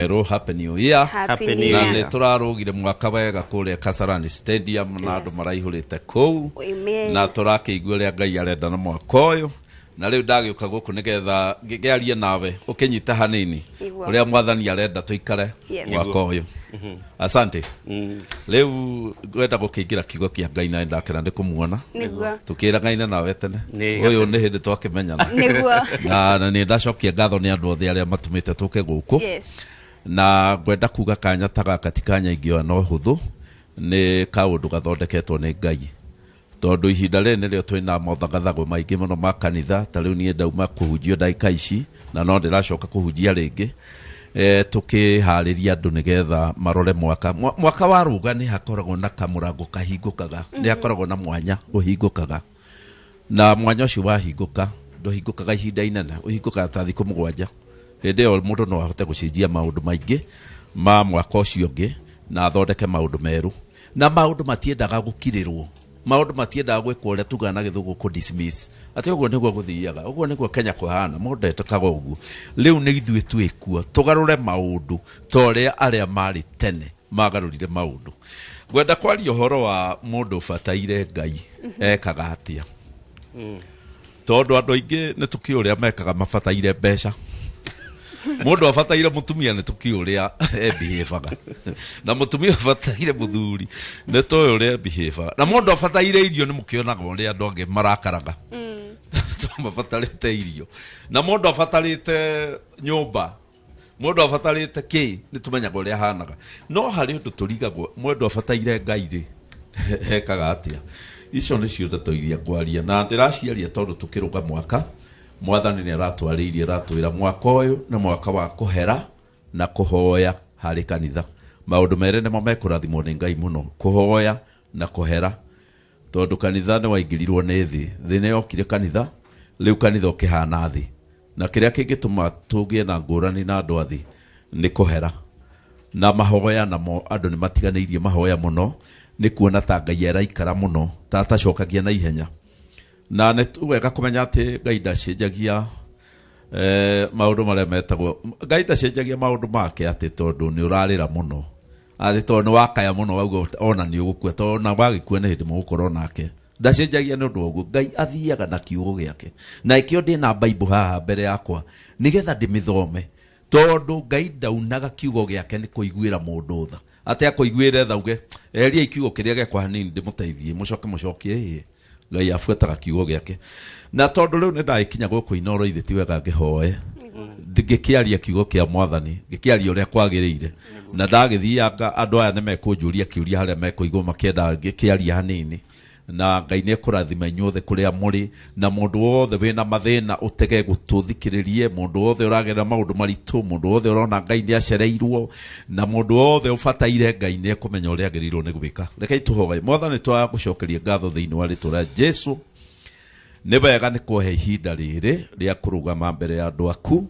Hello, happy new year. Happy Happy New New Na Year. nä tå rarå mwaka wega kå rä a Kasarani Stadium na andå maraihå rä te kå u. Amen. Na tå rakä igua å rä a Ngai arenda na mwaka å yå, na rä u ndagä å ka gå kå nä getha ngä arie nawe å kä nyita hanini Nĩguo. å rä a mwathani arenda tå ikare Yes. mwaka å yå. Asante. Rä u ngwenda gå kä ingä ra kiugo kä a Ngai na ndakena nä kå muona. Nĩguo. Tå kä ragaine nawe tene. Nĩ å yå nä hä ndä twakä menyana. Nĩguo. Na nä ndacokia ngatho nä andå othe arä a matå te tå ke gå kå. Yes. Na ngwenda kuga kanya ta gaka ti kanya ingĩoya no hũthũ, nĩ kaũndũ gathondeketwo nĩ Ngai, tondũ ihinda rĩrĩ nĩrĩo twĩna mothangathagwo maingĩ mũno ma kanitha. Ta rĩu niĩ ndauma kũhunjio ndagĩka ici na no ndĩracoka kũhunjia rĩngĩ, tũkĩharĩria andũ nĩgetha marore mwaka. Mwaka wa rũga nĩ hakoragwo na kamũrango kahingũkaga, nĩ hakoragwo na mwanya ũhingũkaga, na mwanya ũcio wahingũka ndũhingũkaga ihinda inene, ũhingũkaga ta thikũ 7. Hĩndĩ ĩyo mũndũ no ahote gũcenjia maũndũ maingĩ ma mwaka ũcio ũngĩ na athondeke maũndũ merũ. Na maũndũ matiendaga gũkirĩrwo, maũndũ matiendaga gwĩkwo ũrĩa tugaga na gĩthũngũ kũ dismiss, atĩ ũguo nĩguo gũthiaga, ũguo nĩguo Kenya kũhana, mũndũ ndetĩkaga ũguo. Rĩu nĩ ithuĩ twĩkuo tũgarũre maũndũ ta ũrĩa arĩa marĩ tene magarũrire maũndũ. Ngwenda kwaria ũhoro wa mũndũ ũbataire Ngai ekaga atĩa, tondũ andũ aingĩ nĩ tũkĩũĩ ũrĩa mekaga mabataire mbeca. Mũndũ abataire mũtumia nĩ tũkĩũĩ ũrĩa ebihĩbaga, na mũtumia abataire mũthuri nĩ tũĩ ũrĩa ebihĩbaga, na mũndũ abataire irio nĩ mũkĩonaga ũrĩa andũ angĩ marakaraga tondũ mabatarĩte irio, na mũndũ abatarĩte nyũmba, mũndũ abatarĩte kĩ, nĩ tũmenyaga ũrĩa ahanaga. No harĩ ũndũ tũrigagwo, mũndũ abataire Ngai rĩ, hekaga atĩa? Icio nĩcio ndeto iria ngwaria na ndĩraciaria tondũ tũkĩrũga mwaka mwathani nĩ aratwarĩirie, aratwĩra mwaka ũyũ nĩ mwaka wa kũhera na kũhoya harĩ kanitha. Maũndũ merĩ nĩmo mekũrathimwo nĩ Ngai mũno, kũhoya na kũhera, tondũ kanitha nĩ waingĩrirwo nĩ thĩ, thĩ nĩ yokire kanitha, rĩu kanitha ũkĩhana thĩ. Na kĩrĩa kĩngĩtũma tũgĩe na ngũrani na andũ a thĩ nĩ kũhera na mahoya. Namo andũ nĩ matiganĩirie mahoya mũno, nĩ kuona ta Ngai araikara mũno, ta atacokagia na ihenya. Na nĩ wega kũmenya atĩ Ngai ndacenjagia maũndũ marĩa metagwo Ngai ndacenjagia maũndũ make atĩ tondũ nĩ ũrarĩra mũno, atĩ tondũ nĩ wakaya mũno wauga ona nĩ ũgũkua, tondũ ona wagĩkua nĩ hĩndĩ mũgũkorwo nake. Ndacenjagia nĩ ũndũ wa ũguo. Ngai athiaga na kiugo gĩake, na ĩkĩo ndĩna Bible haha mbere yakwa nĩgetha ndĩmĩthome, tondũ Ngai ndaunaga kiugo gĩake nĩ kũiguĩra mũndũ tha, atĩ akũiguĩre tha uge eriai kiugo kĩrĩa gĩakwa hanini ndĩmũteithie, mũcoke mũcokie. Ĩĩ, Ngai abuataga kiugo gĩake. Na tondũ rĩu nĩ ndagĩkinya gũkũ Inoro, ithe ti wega ngĩhoe ngĩkĩaria kiugo kĩa mwathani, ngĩkĩaria ũrĩa kwagĩrĩire, na ndagĩthianga andũ aya nĩ mekũnjũria kĩũria harĩa mekũigwo makĩenda ngĩkĩaria hanini. Na Ngai nĩ ekũrathima inyuothe kũrĩa mũrĩ, na mũndũ wothe wĩna mathĩna ũtege gũtũ thikĩrĩrie, mũndũ wothe ũragerera maũndũ maritũ, mũndũ wothe ũrona Ngai nĩ acereirwo, na mũndũ wothe ũbataire Ngai nĩ ekũmenya ũrĩa agĩrĩirwo nĩ gwĩka. Rekei tũhoe. Mwathani, twagũcokeria ngatho thĩinĩ wa rĩtwa rĩa Jesu. Nĩ wega nĩ kũhe ihinda rĩrĩ rĩa kũrũgama mbere ya andũ aku.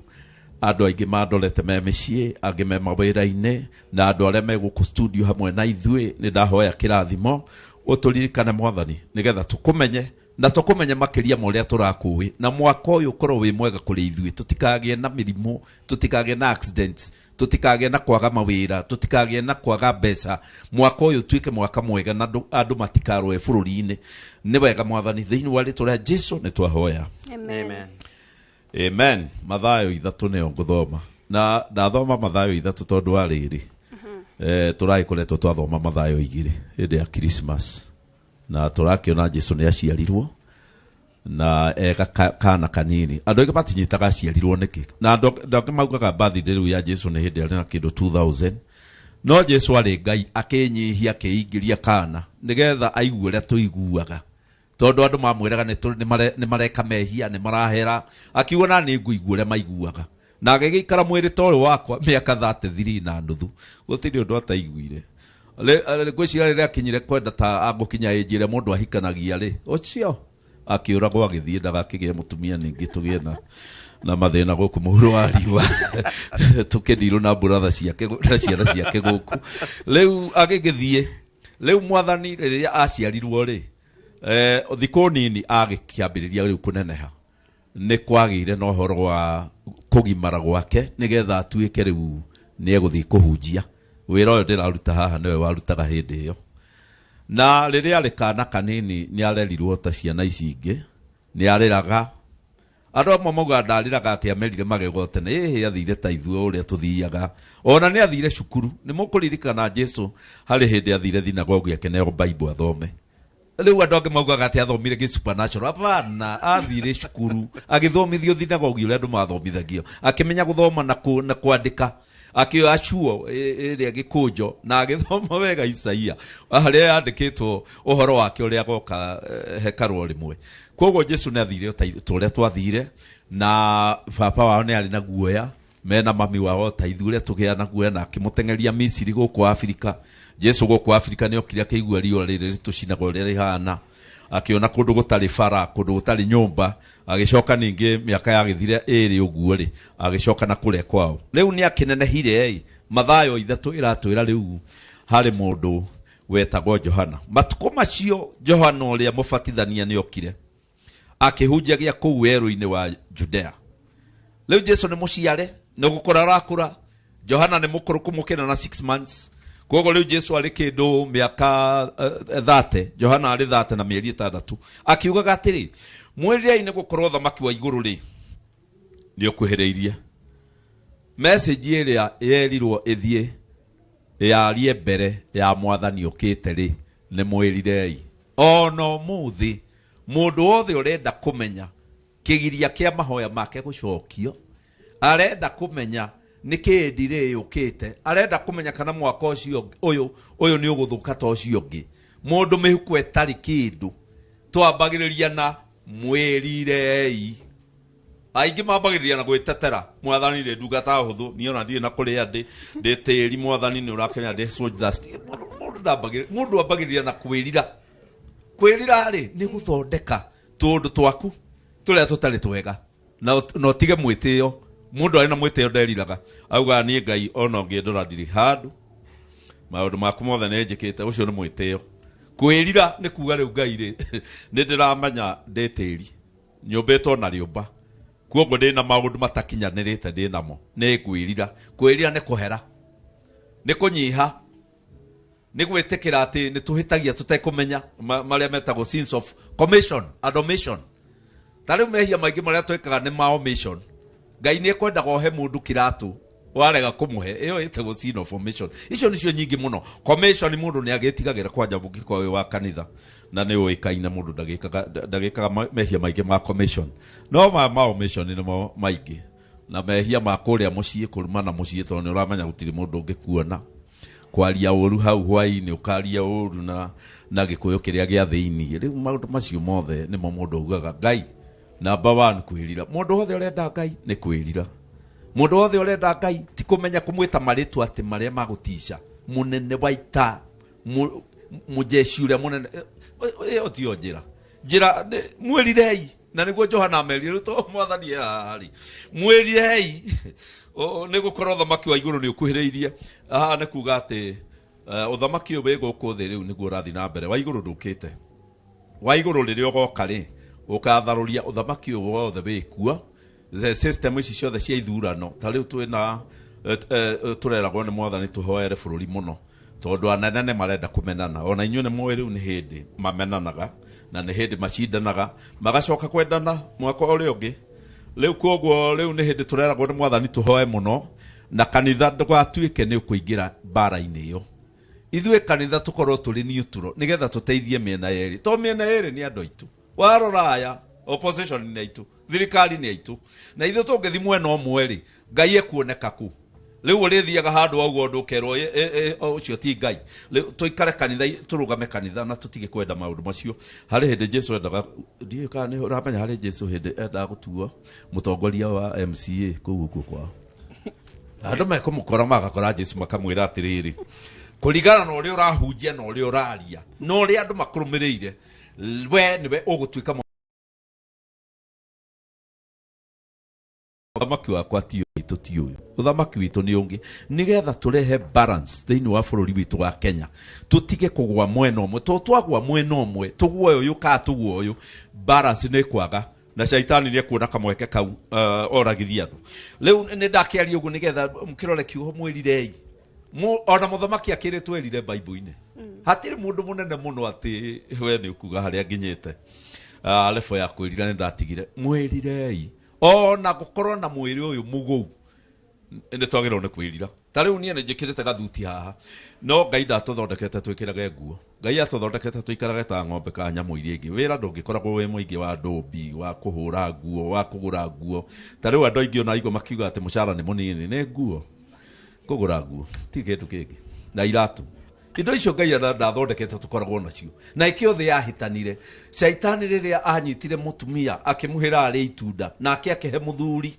Andũ aingĩ mandorete me mĩciĩ, angĩ me mawĩra-inĩ, na andũ arĩa me gũkũ studio hamwe na ithuĩ, nĩ ndahoya kĩrathimo ũtũririkane mwathani, nĩgetha tũkũmenye na tũkũmenye makĩria ma ũrĩa tũrakũĩ, na mwaka ũyũ ũkorwo wĩ mwega kũrĩ ithuĩ, tũtikagĩe na mĩrimũ, tũtikagĩe na accidents, tũtikagĩe na kwaga mawĩra, tũtikagĩe na kwaga mbeca. Mwaka ũyũ ũtuĩke mwaka mwega na andũ matikarũe bũrũri-inĩ. Nĩ wega mwathani, thĩinĩ wa rĩtwa rĩa Jesu nĩ twahoya. Amen. Amen. Amen. Mathayo 3 nĩyo ngũthoma, na ndathoma Mathayo 3 tondũ wa rĩrĩ, tũragĩkoretwo twathoma Mathayo 2 hĩndĩ ya Christmas, na tũrakĩona Jesu nĩ aciarirwo na ega kana kanini. Andũ aingĩ matinyitaga aciarirwo nĩkĩ, na andũ angĩ maugaga birthday rĩu ya Jesu nĩ hĩndĩ arĩ na kĩndũ 2000. No Jesu arĩ Ngai akĩnyihia, akĩingĩria kana nĩgetha aigue ũrĩa tũiguaga, tondũ andũ mamwĩraga nĩ mareka mehia, nĩ marahera, akiuga na nĩ ngũigua ũrĩa maiguaga, na agĩgĩikara mwĩrĩ ta ũyũ wakwa mĩaka 33 na nuthu, gũtirĩ ũndũ ataiguire. Ngwĩciria rĩrĩa akinyire kwenda ta agũkinya ĩnji ĩrĩa mũndũ ahikanagia rĩ, ũcio akĩũragwo agĩthiĩ ndagakĩgĩe mũtumia ningĩ tũgĩe na mathĩna gũkũ mũhuro wa riũa, tũkĩndirwo na mburatha ciake na ciana ciake gũkũ. Rĩu agĩgĩthiĩ. Rĩu mwathani rĩrĩa aciarirwo rĩ, thikũ nini agĩkĩambĩrĩria rĩu kũneneha, nĩ kwagĩire na ũhoro wa kũgimara gwake nĩgetha atuĩke rĩu Nĩ egũthiĩ kũhunjia wĩra ũyũ ndĩraruta haha, nĩwe warutaga hĩndĩ ĩyo. Na rĩrĩa arĩ kana kanini nĩ arerirwo ta ciana ici ingĩ, nĩ arĩraga. Andũ amwe maugaga ndarĩraga atĩ amerire magego tene. Ĩhĩ, athire ta ithuĩ ũrĩa tũthiaga. Ona nĩ athire cukuru. Nĩ mũkũririkana Jesu harĩ hĩndĩ athire thinagogi akĩneo Bible athome. Rĩu andũ angĩ maugaga atĩ athomire gĩ supernatural. Hapana, athire cukuru agĩthomithio thinagogi ũrĩa andũ mathomithagio, akĩmenya gũthoma na kwandĩka, akĩoya cuo ĩrĩa gĩkũnjo na agĩthoma wega Isaia harĩa yandĩkĩtwo ũhoro wake ũrĩa agoka hekarũ rĩmwe. Koguo Jesu nĩ athire ta ũrĩa twathire, na baba wao nĩ arĩ na guoya mena mami wao ta ithuĩ ũrĩa tũgĩa na guoya, na akĩmũteng'eria Misiri gũkũ Afrika. Jesu gũkũ Afrika nĩ okire akĩigua riũa rĩrĩ rĩtũcinaga ũrĩa rĩhana, akĩona kũndũ gũtarĩ bara, kũndũ gũtarĩ nyũmba. Agĩcoka ningĩ mĩaka yagĩthire ĩrĩ ũguo rĩ, agĩcoka na kũrĩa kwao. Rĩu nĩ akĩnenehire ĩ, Mathayo 3 ĩratwĩra rĩu harĩ mũndũ wetagwo Johana. Matukũ macio Johana ũrĩa mũbatithania nĩ okire akĩhunjagia kũu werũ-inĩ wa Judea. Rĩu Jesu nĩ mũciare, nĩ gũkũra arakũra. Johana nĩ mũkũrũ kũmũkĩra na 6 months. Koguo rĩu Jesu arĩ kĩndũ mĩaka 30, Johana arĩ 30 na mĩeri 6. Akiugaga atĩrĩ, mwĩrirei nĩ gũkorwo ũthamaki wa igũrũ rĩ nĩ ũkuhĩrĩirie. Message ĩrĩa yerirwo ĩthiĩ yarie mbere ya mwathani ũkĩte rĩ, nĩ mwĩrirei. Ona ũmũthĩ mũndũ wothe ũrenda kũmenya kĩgiria kĩa mahoya make gũcokio, arenda kũmenya nĩ kĩĩ ndirĩ yũkĩte, arenda kũmenya kana mwaka ũcio ũyũ ũyũ nĩ ũgũthũka ta ũcio ũngĩ. Mũndũ mĩhuko ĩtarĩ kĩndũ, twambagĩrĩria na mwĩrirei. Aingĩ mambagĩrĩria na gwĩtetera, mwathani ndĩ ndungata hũthũ, niĩ ona ndirĩ na kũrĩa ndĩ, ndĩ tĩri, mwathani nĩ ũrakenya ndĩ so dust. Mũndũ ambagĩrĩria na kwĩrira. Kwĩrira rĩ nĩ gũthondeka tũũndũ twaku tũrĩa tũtarĩ twega, na ũtige mwĩtĩo. Mũndũ arĩ na mwĩtĩo nderiraga, augaga niĩ Ngai ona ũngĩndora ndirĩ handũ, maũndũ maku mothe nĩ njĩkĩte. Ũcio nĩ mwĩtĩo. Kwĩrira nĩ kuga rĩu Ngai rĩ, nĩ ndĩramenya ndĩ tĩri, nyũmbĩtwo na rĩũmba, kuoguo ndĩna maũndũ matakinyanĩrĩte ndĩ namo, nĩ ngwĩrira. Kwĩrira nĩ kũhera, nĩ kũnyiha, nĩ gwĩtĩkĩra atĩ nĩ tũhĩtagia tũtekũmenya, marĩa metagwo sins of commission and omission. Ta rĩu mehia maingĩ marĩa twĩkaga nĩ ma omission. Ngai nĩ ekwendaga ũhe mũndũ kĩratũ, warega kũmũhe, ĩyo ĩtagwo sin of omission. Icio nĩcio nyingĩ mũno. Commission, mũndũ nĩ agĩtigagĩra kwanja mũngĩkorwo wĩ wa kanitha na nĩ ũĩkaine, mũndũ ndagĩkaga mehia maingĩ ma commission, no ma omission nĩmo maingĩ, na mehia ma kũrĩa mũciĩ, kũrumana mũciĩ tondũ nĩ ũramenya gũtirĩ mũndũ ũngĩkuona, kwaria ũru hau hwaĩ-inĩ, ũkaria ũru na gĩkũyũ kĩrĩa gĩa thĩiniĩ. Rĩu maũndũ macio mothe nĩmo mũndũ augaga Ngai. Number 1, kwĩrira. Mũndũ wothe ũrenda Ngai nĩ kwĩrira. Mũndũ wothe ũrenda Ngai ti kũmenya kũmwĩta marĩtwa atĩ marĩa magũtica, mũnene wa ita, mũjeshi ũrĩa mũnene. Ĩyo tiyo njĩra. Njĩra mwĩrirei, na nĩguo Johana amerire, rĩu to mwathani e haha rĩ, mwĩrirei nĩ gũkorwo ũthamaki wa igũrũ nĩ ũkuhĩrĩirie. Haha nĩ kuga atĩ ũthamaki ũyũ wĩ gũkũ thĩ rĩu nĩguo ũrathiĩ na mbere, wa igũrũ ndũkĩte. Wa igũrũ rĩrĩa ũgoka rĩ, ũkatharũria ũthamaki ũyũ wothe wĩ kuo, system ici ciothe cia ithurano. Ta rĩu twĩna tũreragwo nĩ mwathani tũhoere bũrũri mũno, tondũ anene nĩ marenda kũmenana. Ona inyuĩ nĩ mũĩ rĩu nĩ hĩndĩ mamenanaga, na nĩ hĩndĩ macindanaga, magacoka kwendana mwaka ũrĩa ũngĩ. Rĩu koguo rĩu nĩ hĩndĩ tũreragwo nĩ mwathani tũhoe mũno, na kanitha ndũgatuĩke nĩ ũkũingĩra mbara-inĩ ĩyo. Ithuĩ kanitha tũkorwo tũrĩ neutral nĩgetha tũteithie mĩena yerĩ, to mĩena yerĩ nĩ andũ aitũ. Warora aya opposition nĩ aitũ, thirikari nĩ aitũ, na ithuĩ tũngĩthiĩ mwena ũmwe rĩ, Ngai ekuoneka kũ? Rĩu ũrĩthiaga handũ wauga ũndũ ũkerwo ũcio ti Ngai. Rĩu tũikare kanitha, tũrũgame kanitha na tũtige kwenda maũndũ macio. Harĩ hĩndĩ Jesu endaga, ndiũĩ kana nĩ ũramenya, harĩ Jesu hĩndĩ endaga gũtuo mũtongoria wa MCA kũu ũguo kwao. Andũ mekũmũkora magakora Jesu makamwĩra atĩrĩrĩ, kũringana na ũrĩa ũrahunjia na ũrĩa ũraria na ũrĩa andũ makũrũmĩrĩire, we nĩwe ũgũtuĩka ũthamaki wakwa ti witũ, ti ũyũ ũthamaki witũ nĩ ũngĩ, nĩgetha tũrehe balance thĩinĩ wa bũrũri witũ wa Kenya, tũtige kũgwa mwena ũmwe, to twagwa mwena ũmwe tũgwe ũyũ kana tũgwe ũyũ, balance nĩ kwaga. Na caitani nĩ ekuona kamweke kau oragithia andũ. Rĩu nĩ ndakĩaria ũguo nĩgetha mũkĩrore kiugo mwĩrirei. Ona mũthamaki akĩrĩtwo erire Bible-inĩ. Hatirĩ mũndũ mũnene mũno atĩ we nĩ ũkuga harĩa nginyĩte. Level ya kwĩrira nĩ ndatigire. Mwĩrirei. Ona gũkorwo na mwĩrĩ ũyũ mũgũu nĩ twagĩrĩirwo nĩ kwĩrira. Ta rĩu niĩ nĩ njĩkĩrĩte gathuti haha, no Ngai ndatũthondekete twĩkĩrage nguo. Ngai atũthondekete tũikarage ta ng'ombe ka nyamũ iria ingĩ. Wĩra ndũngĩkoragwo wĩ mũingĩ wa ndũmbi, wa kũhũra nguo, wa kũgũra nguo. Ta rĩu andũ aingĩ ona aigua makiuga atĩ mũcara nĩ mũnini, nĩ nguo. Kũgũra nguo, ti kĩndũ kĩngĩ. Na iratũ. Indo icio Ngai ndathondekete tũkoragwo nacio. Na ĩkĩo thĩ yahĩtanire. Shaitani rĩrĩa anyitire mũtumia akĩmũhĩra arĩ itunda, nake akĩhe mũthuri.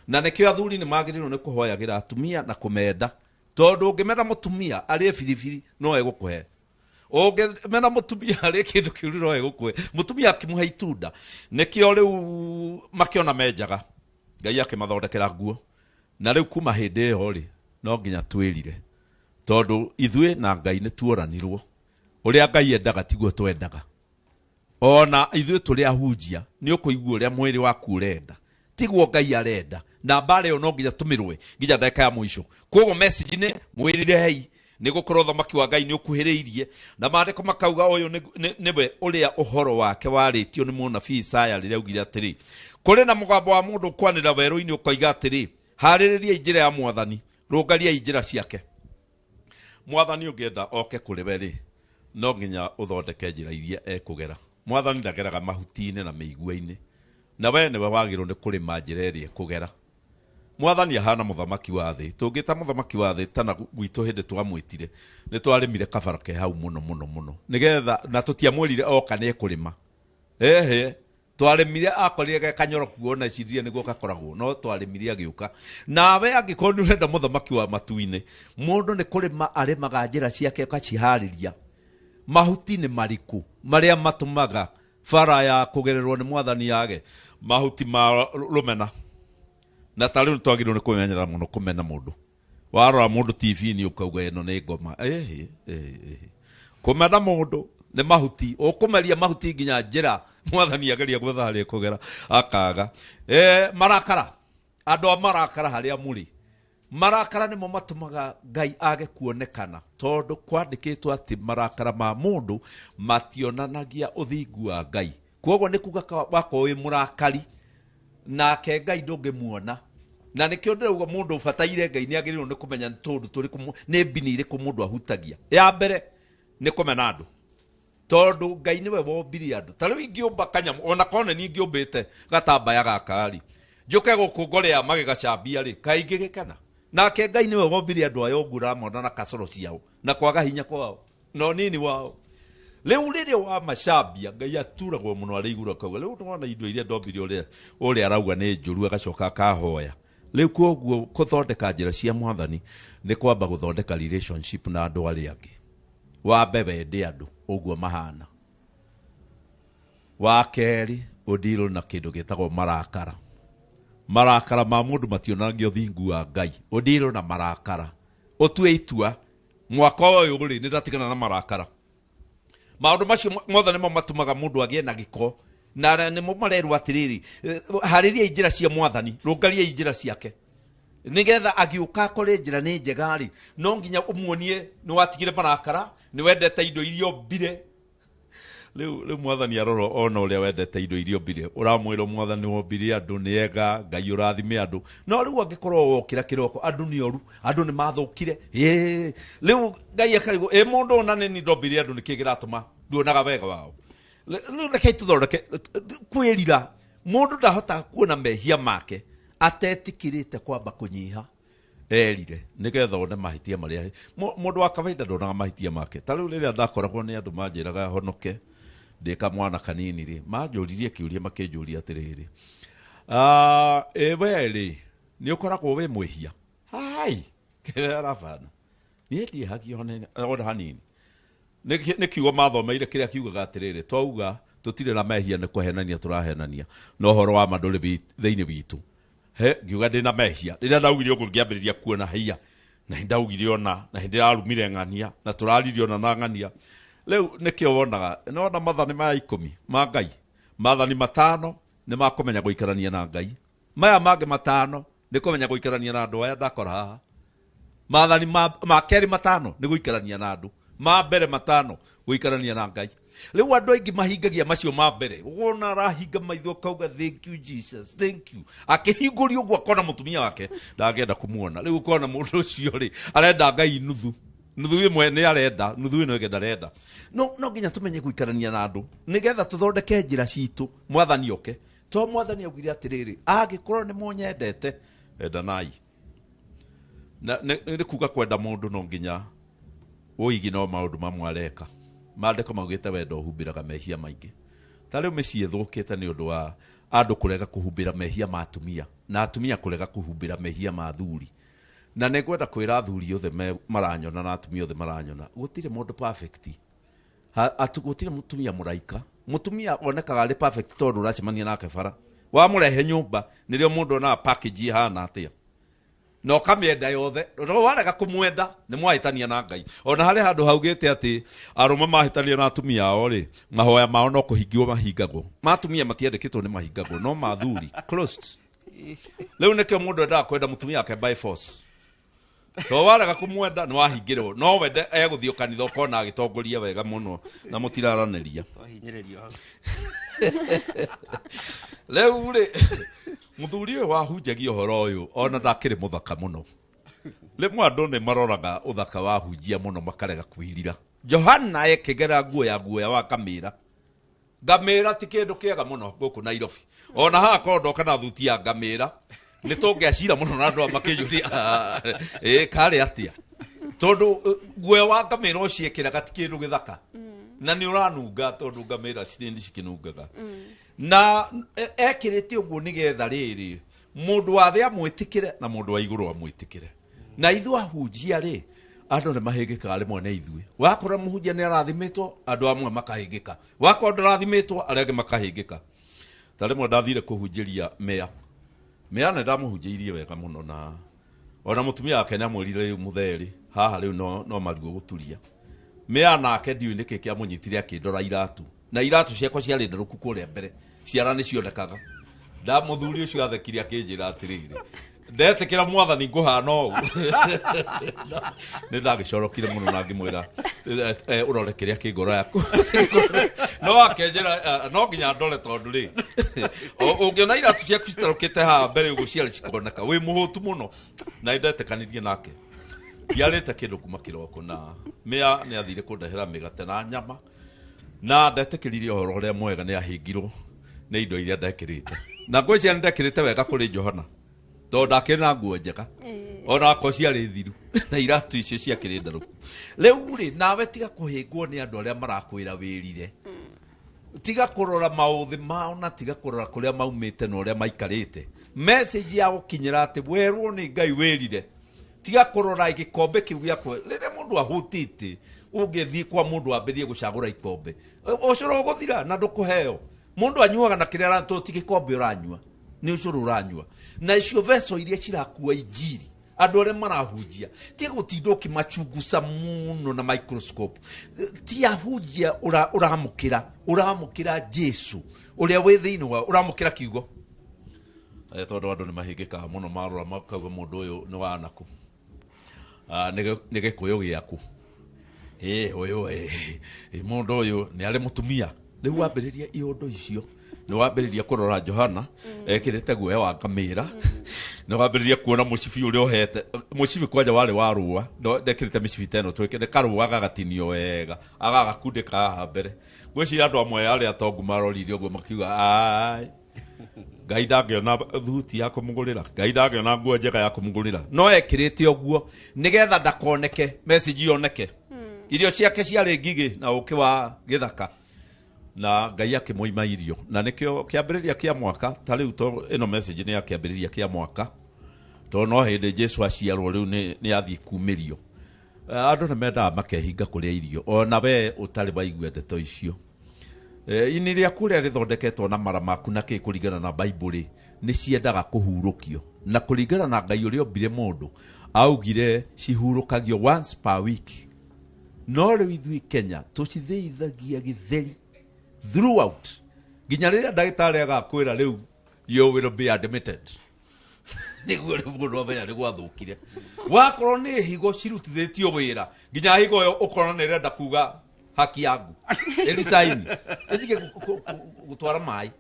Na nĩkĩo athuri nĩ magĩrĩirwo nĩ kũhoyagĩra atumia na kũmenda. Tondũ ũngĩmena mũtumia arĩe biribiri no egũkũhe. Ũngĩmena mũtumia arĩe kĩndũ kĩũru no egũkũhe. Mũtumia akĩmũhe itunda. Nĩkĩo rĩu makĩona menjaga. Ngai akĩmathondekera nguo. Na rĩu kuma hĩndĩ ĩyo rĩ, no nginya twĩrire. Tondũ ithuĩ na Ngai nĩ tuoranirwo. Ũrĩa Ngai endaga tiguo twendaga. Ona ithuĩ tũrĩ ahunjia, nĩ ũkũigua ũrĩa mwĩrĩ waku ũrenda. Tiguo Ngai arenda. Na mbara ĩyo no nginya tũmĩrũe nginya ndagĩka ya mũico. Koguo message nĩ mwĩrirei, nĩ gũkorwo ũthamaki wa Ngai nĩ ũkuhĩrĩirie. Na maandĩko makauga ũyũ nĩwe ũrĩa ũhoro wake warĩtio nĩ mũnabii Isaya rĩrĩa augire atĩrĩ, kũrĩ na mũgambo wa mũndũ ũkwanĩrĩra werũ-inĩ ũkoiga atĩrĩ, harĩrĩriai njĩra ya Mwathani, rũngariai njĩra ciake. Mwathani ũngĩenda oke kũrĩ we rĩ, no nginya ũthondeke njĩra iria ekũgera. Mwathani ndageraga mahuti-inĩ na mĩigua-inĩ, na we nĩwe wagĩrĩirwo nĩ kũrĩma njĩra ĩrĩa ekũgera. Mwathani ahana mũthamaki wa thĩ. Tũngĩta mũthamaki wa thĩ tana gwitũ hĩndĩ twamwĩtire, nĩ twarĩmire kabara ke hau mũno mũno mũno, nĩgetha na tũtiamwĩrire oka nĩ ekũrĩma. Ehe, twarĩmire akorire ge kanyoroku ona ecirie nĩguo gakoragwo, no twarĩmire agĩũka. Nawe angĩkorwo nĩ ũrenda mũthamaki wa matu-inĩ, mũndũ nĩ kũrĩma arĩmaga njĩra ciake akaciharĩria. Mahuti nĩ marĩkũ marĩa matũmaga bara ya kũgererwo nĩ Mwathani yage? Mahuti ma rũmena. Na ta rĩu nĩ twagĩrĩirwo nĩ kwĩmenyerera mũno kũmena mũndũ. Warora mũndũ TV-inĩ ũkauga ĩno nĩ ngoma. Ĩhĩ, ĩhĩ, ĩhĩ. Kũmena mũndũ nĩ mahuti. Ũkũmeria mahuti nginya njĩra Mwathani ageria gwetha harĩa ekũgera akaga. Marakara. Andũ a marakara harĩa mũrĩ. Marakara nĩmo matũmaga Ngai age kuonekana, tondũ kwandĩkĩtwo atĩ marakara ma mũndũ mationanagia ũthingu wa Ngai. Koguo nĩ kuga wakorwo wĩ mũrakari nake Ngai ndũngĩmuona. Na nĩkĩo ndĩrauga mũndũ ũbataire Ngai nĩ agĩrĩirwo nĩ kũmenya nĩ tũndũ tũrĩkũ, nĩ mbini irĩkũ mũndũ ahutagia. Ya mbere nĩ kũmena andũ, tondũ Ngai nĩwe wombire andũ. Ta rĩu ingĩũmba kanyamũ, ona korwo nĩ niĩ ingĩũmbĩte gatambaya gaka rĩ, njũke gũkũ ngore ya magĩgacambia rĩ, kaĩ ingĩgĩkena? Nake Ngai nĩwe wombire andũ aya ũguo ũramona na kacoro ciao na kwaga hinya kwao na ũnini wao. Rĩu rĩrĩa wamacambia, Ngai aturagwo mũno arĩ igũrũ akauga, rĩu nĩwona indo iria ndombire ũrĩa arauga nĩ njũru, agacoka akahoya. Rĩu koguo gũthondeka njĩra cia Mwathani nĩ kwamba gũthondeka relationship na andũ arĩa angĩ. Wambe wende andũ ũguo mahana. Wa kerĩ, ũndirwo na kĩndũ gĩtagwo marakara. Marakara ma mũndũ mationanagia ũthingu wa Ngai. Ũndirwo na marakara. Ũtue itua, mwaka ũyũ rĩ, nĩ ndatigana na marakara. Maũndũ macio mothe nĩmo matũmaga mũndũ agĩe na gĩko. Na nĩmo marerwo atĩrĩrĩ, harĩriai njĩra cia Mwathani, rũngariai njĩra ciake. Nĩgetha agĩũka akore njĩra nĩ njega rĩ, no nginya ũmuonie nĩ watigire marakara, nĩ wendete indo iria ombire. Rĩu Mwathani arora ona ũrĩa wendete indo iria ombire, ũramwĩra Mwathani wombire andũ nĩ ega, Ngai ũrathime andũ. No rĩu angĩkorwo wokĩra kĩroko, andũ nĩ oru, andũ nĩ mathũkire. Ĩĩ, rĩu Ngai akarigwo, ĩ mũndũ ona nĩ niĩ ndombire andũ, nĩkĩ kĩratũma nduonaga wega wao? Rĩu rekei tũthondeke kwĩrira. Mũndũ ndahotaga kuona mehia make atetĩkĩrĩte kwamba kũnyiha. Erire nĩgetha one mahĩtia marĩa mũndũ wa kawaida ndonaga mahĩtia make. Ta rĩu rĩrĩa ndakoragwo nĩ andũ manjĩraga honoke ndĩ kamwana kanini rĩ, manjũririe kĩũria makĩnjũria atĩrĩrĩ, ĩ we rĩ, nĩ ũkoragwo wĩ mwĩhia? Hai, kĩrĩa arabana. Niĩ ndiĩhagia ona hanini. Nĩ kiugo mathomeire kĩrĩa kiugaga atĩrĩrĩ, twauga tũtirĩ na mehia nĩ kũhenania tũrahenania, no ũhoro wa ma ndũrĩ thĩinĩ witũ. He, ngiuga ndĩ na mehia. Rĩrĩa ndaugire ũguo ngĩambĩrĩria kuona haiya, na nĩ ndaugire ona, na nĩ ndĩrarumire ng'ania, na tũraririe ona na ng'ania. Rĩu nĩkĩo wonaga, nĩ wona mathani maya 10 ma Ngai, mathani 5 Nĩ makũmenya gũikarania na Ngai. Maya mangĩ 5 nĩ kũmenya gũikarania na andũ aya ndakora haha. Maathani ma kerĩ 5 nĩ gũikarania na andũ. Ma mbere 5 gũikarania na Ngai. Rĩu andũ aingĩ mahingagia macio ma mbere. Wona arahinga maitho akauga thank you Jesus, thank you. Akĩhingũria ũguo akona mũtumia wake ndangĩenda kũmuona. Rĩu ũkona mũndũ ũcio rĩ arenda Ngai nuthu. Nuthu ĩmwe nĩ arenda, nuthu ĩno ĩngĩ ndarenda. No nginya tũmenye gũikarania na andũ nĩgetha tũthondeke njĩra citũ mwathani oke. To mwathani augire atĩrĩrĩ, angĩkorwo nĩ mũnyendete endanai. Na nĩ kuga kwenda mũndũ no nginya ũigi no maũndũ mamwe areka. Maandĩko maugĩte wendo ũhumbĩraga mehia maingĩ. Ta rĩu mĩciĩ ĩthũkĩte nĩ ũndũ wa andũ kũrega kũhumbĩra mehia ma atumia na atumia kũrega kũhumbĩra mehia ma athuri. Na nĩ ngwenda kwĩra athuri othe maranyona na atumia othe maranyona, gũtirĩ mũndũ perfect. Gũtirĩ mũtumia mũraika. Mũtumia onekaga arĩ perfect tondũ ũracemania nake bara. Wamũrehe nyũmba nĩrĩo mũndũ onaga package ĩhana atĩa. Na ũkamĩenda yothe. No warega kũmwenda nĩ mwahĩtania na Ngai. Ona harĩ handũ haugĩte atĩ arũme mahĩtania na atumia ao rĩ, mahoya mao no kũhingwo mahingagwo. Ma atumia matiandĩkĩtwo nĩ mahingagwo, no ma athuri closed. Rĩu nĩkĩo mũndũ endaga kwenda mũtumia wake by force. To warega kũmwenda nĩ wahingĩrwo. No wende egũthiĩ kanitha ũkona agĩtongoria wega mũno na mũtiraranĩria. Twahinyĩrĩrio hau. Rĩu rĩ, mũthuri ũyũ wahunjagia ũhoro ũyũ ona ndakĩrĩ mũthaka mũno. Rĩmwe andũ nĩ maroraga ũthaka wa hunjia mũno makarega kwĩrira. Johana ekĩgera nguo ya guoya wa ngamĩra. Ngamĩra ti kĩndũ kĩega mũno gũkũ Nairobi. Ona haha korwo ndoka na thuti ya ngamĩra nĩ tũngĩacira mũno na andũ aya makĩnjũria, karĩ atĩa? Tondũ guoya wa ngamĩra ũciĩkĩraga ti kĩndũ gĩthaka. Na nĩ ũranunga tondũ ngamĩra nĩ cikĩnungaga. Na ekĩrĩte ũguo nĩgetha rĩrĩ mũndũ wa thĩ amwĩtĩkĩre na mũndũ wa igũrũ amwĩtĩkĩre. Na ithuĩ ahunjia rĩ, andũ nĩ mahĩngĩkaga rĩmwe nĩ ithuĩ. Wakora mũhunjia nĩ arathimĩtwo, andũ amwe makahĩngĩka. Wakora ndarathimĩtwo, arĩa angĩ makahĩngĩka. Ta rĩmwe ndathire kũhunjĩria meya. Meya nĩ ndamũhunjĩirie wega mũno na ona mũtumia wake nĩ amwĩrire rĩu mũtheri haha rĩu no maruo gũturia. Meya nake ndiũĩ nĩkĩ kĩamũnyitire akĩndora iratu. Na iratu ciakwa ciarĩ ndarũku kũrĩa mbere, ciara nĩ cionekaga. Nda mũthuri ũcio athekire akĩnjĩra atĩrĩrĩ, ndetĩkĩra mwathani ngũhana ũũ. Nĩ ndagĩcorokire mũno na ngĩmwĩra, ũrore kĩrĩa kĩ ngoro yaku. No akĩnjĩra, no nginya ndore tondũ rĩ, ũngĩona iratu ciaku citarũkĩte haha mbere ũguo ciarĩ cikoneka, wĩ mũhũtu mũno. Na nĩ ndetĩkanirie nake. Ndiarĩte kĩndũ kuma kĩroko na mĩa nĩ athire kũndehera mĩgate na nyama. Na ndetĩkĩririe ũhoro ũrĩa mwega nĩ ahingirwo nĩ indo iria ndekĩrĩte. Na ngwĩciria nĩ ndekĩrĩte wega kũrĩ Johana. Tondũ ndakĩrĩ na nguo njega. Ona akorwo ciarĩ thiru na iratu icio ciakĩrĩ ndarũku. Rĩu rĩ, nawe tiga kũhĩngwo nĩ andũ arĩa marakwĩra wĩrire. Tiga kũrora maũthĩ mao na tiga kũrora kũrĩa maumĩte na ũrĩa maikarĩte. Message ya gũkinyĩra atĩ werwo nĩ Ngai wĩrire. Tiga kũrora gĩkombe kĩu gĩakwa. Rĩrĩa mũndũ ahũtĩte, ũngĩthiĩ kwa mũndũ ambĩrĩrie gũcagũra ikombe. Ũcũrũ ũgũthira na ndũkũheo. Mũndũ anyuaga na kĩrĩa aratũ ti gĩkombe ũranyua. Nĩ ũcũrũ ũranyua. Na icio vessel iria cirakua injiri, andũ arĩa marahunjia, tiga gũtinda ũkĩmachunguca mũno na microscope. Ti ahunjia ũramũkĩra, ũramũkĩra Jesu ũrĩa wĩ thĩinĩ wao, ũramũkĩra kiugo. Tondũ andũ nĩ mahĩngĩkaga mũno marora makauga mũndũ ũyũ nĩ wa nakũ. Nĩ gĩkũyũ gĩaku. Ũyũ, mũndũ ũyũ nĩ arĩ mũtumia. Rĩu wambĩrĩria iũndũ icio, nĩ wambĩrĩria kũrora Johana ekĩrĩte guoya wa ngamĩra. Nĩ wambĩrĩria kuona mũcibi ũrĩa ũhete. Mũcibi kwanja warĩ wa rũa, ndekĩrĩte mĩcibi ta ĩno twĩkĩre karũa gagatinio wega, agagakundĩka haha mbere. Ngwĩciria andũ amwe arĩa atongu marorire ũguo makiuga, ai, Ngai ndangĩona thuti ya kũmũgũrĩra, Ngai ndangĩona nguo njega ya kũmũgũrĩra. No ekĩrĩte ũguo nĩgetha ndakoneke, message yoneke. Irio ciake ciarĩ ngigĩ na ũkĩ wa gĩthaka. Na Ngai akĩmũima irio. Na nĩkĩo kĩambĩrĩria kĩa mwaka, ta rĩu to ĩno message nĩ ya kĩambĩrĩria kĩa mwaka. Tondũ no hĩndĩ Jesu aciarwo rĩu nĩ athiĩ kumĩrio. Andũ nĩ mendaga makehinga kũrĩa irio, ona we ũtarĩ waigua ndeto icio. Ini rĩaku rĩrĩa rĩthondeketwo na mara maku na kĩ kũringana na Bible rĩ, nĩ ciendaga kũhurũkio. Na kũringana na Ngai ũrĩa ombire mũndũ, augire cihurũkagio once per week. No rĩu ithuĩ Kenya tũcithĩithagia gĩtheri throughout. Nginya rĩrĩa ndagĩtarĩ agakwĩra rĩu you will be admitted. Nĩguo rĩu mũndũ amenya nĩ gwathũkire. Wakorwo nĩ higo cirutithĩtio wĩra, nginya higo ĩyo ũkona nĩ ĩrenda kuga haki yangu. Ĩricaini. Ĩtige gũtwara maĩ.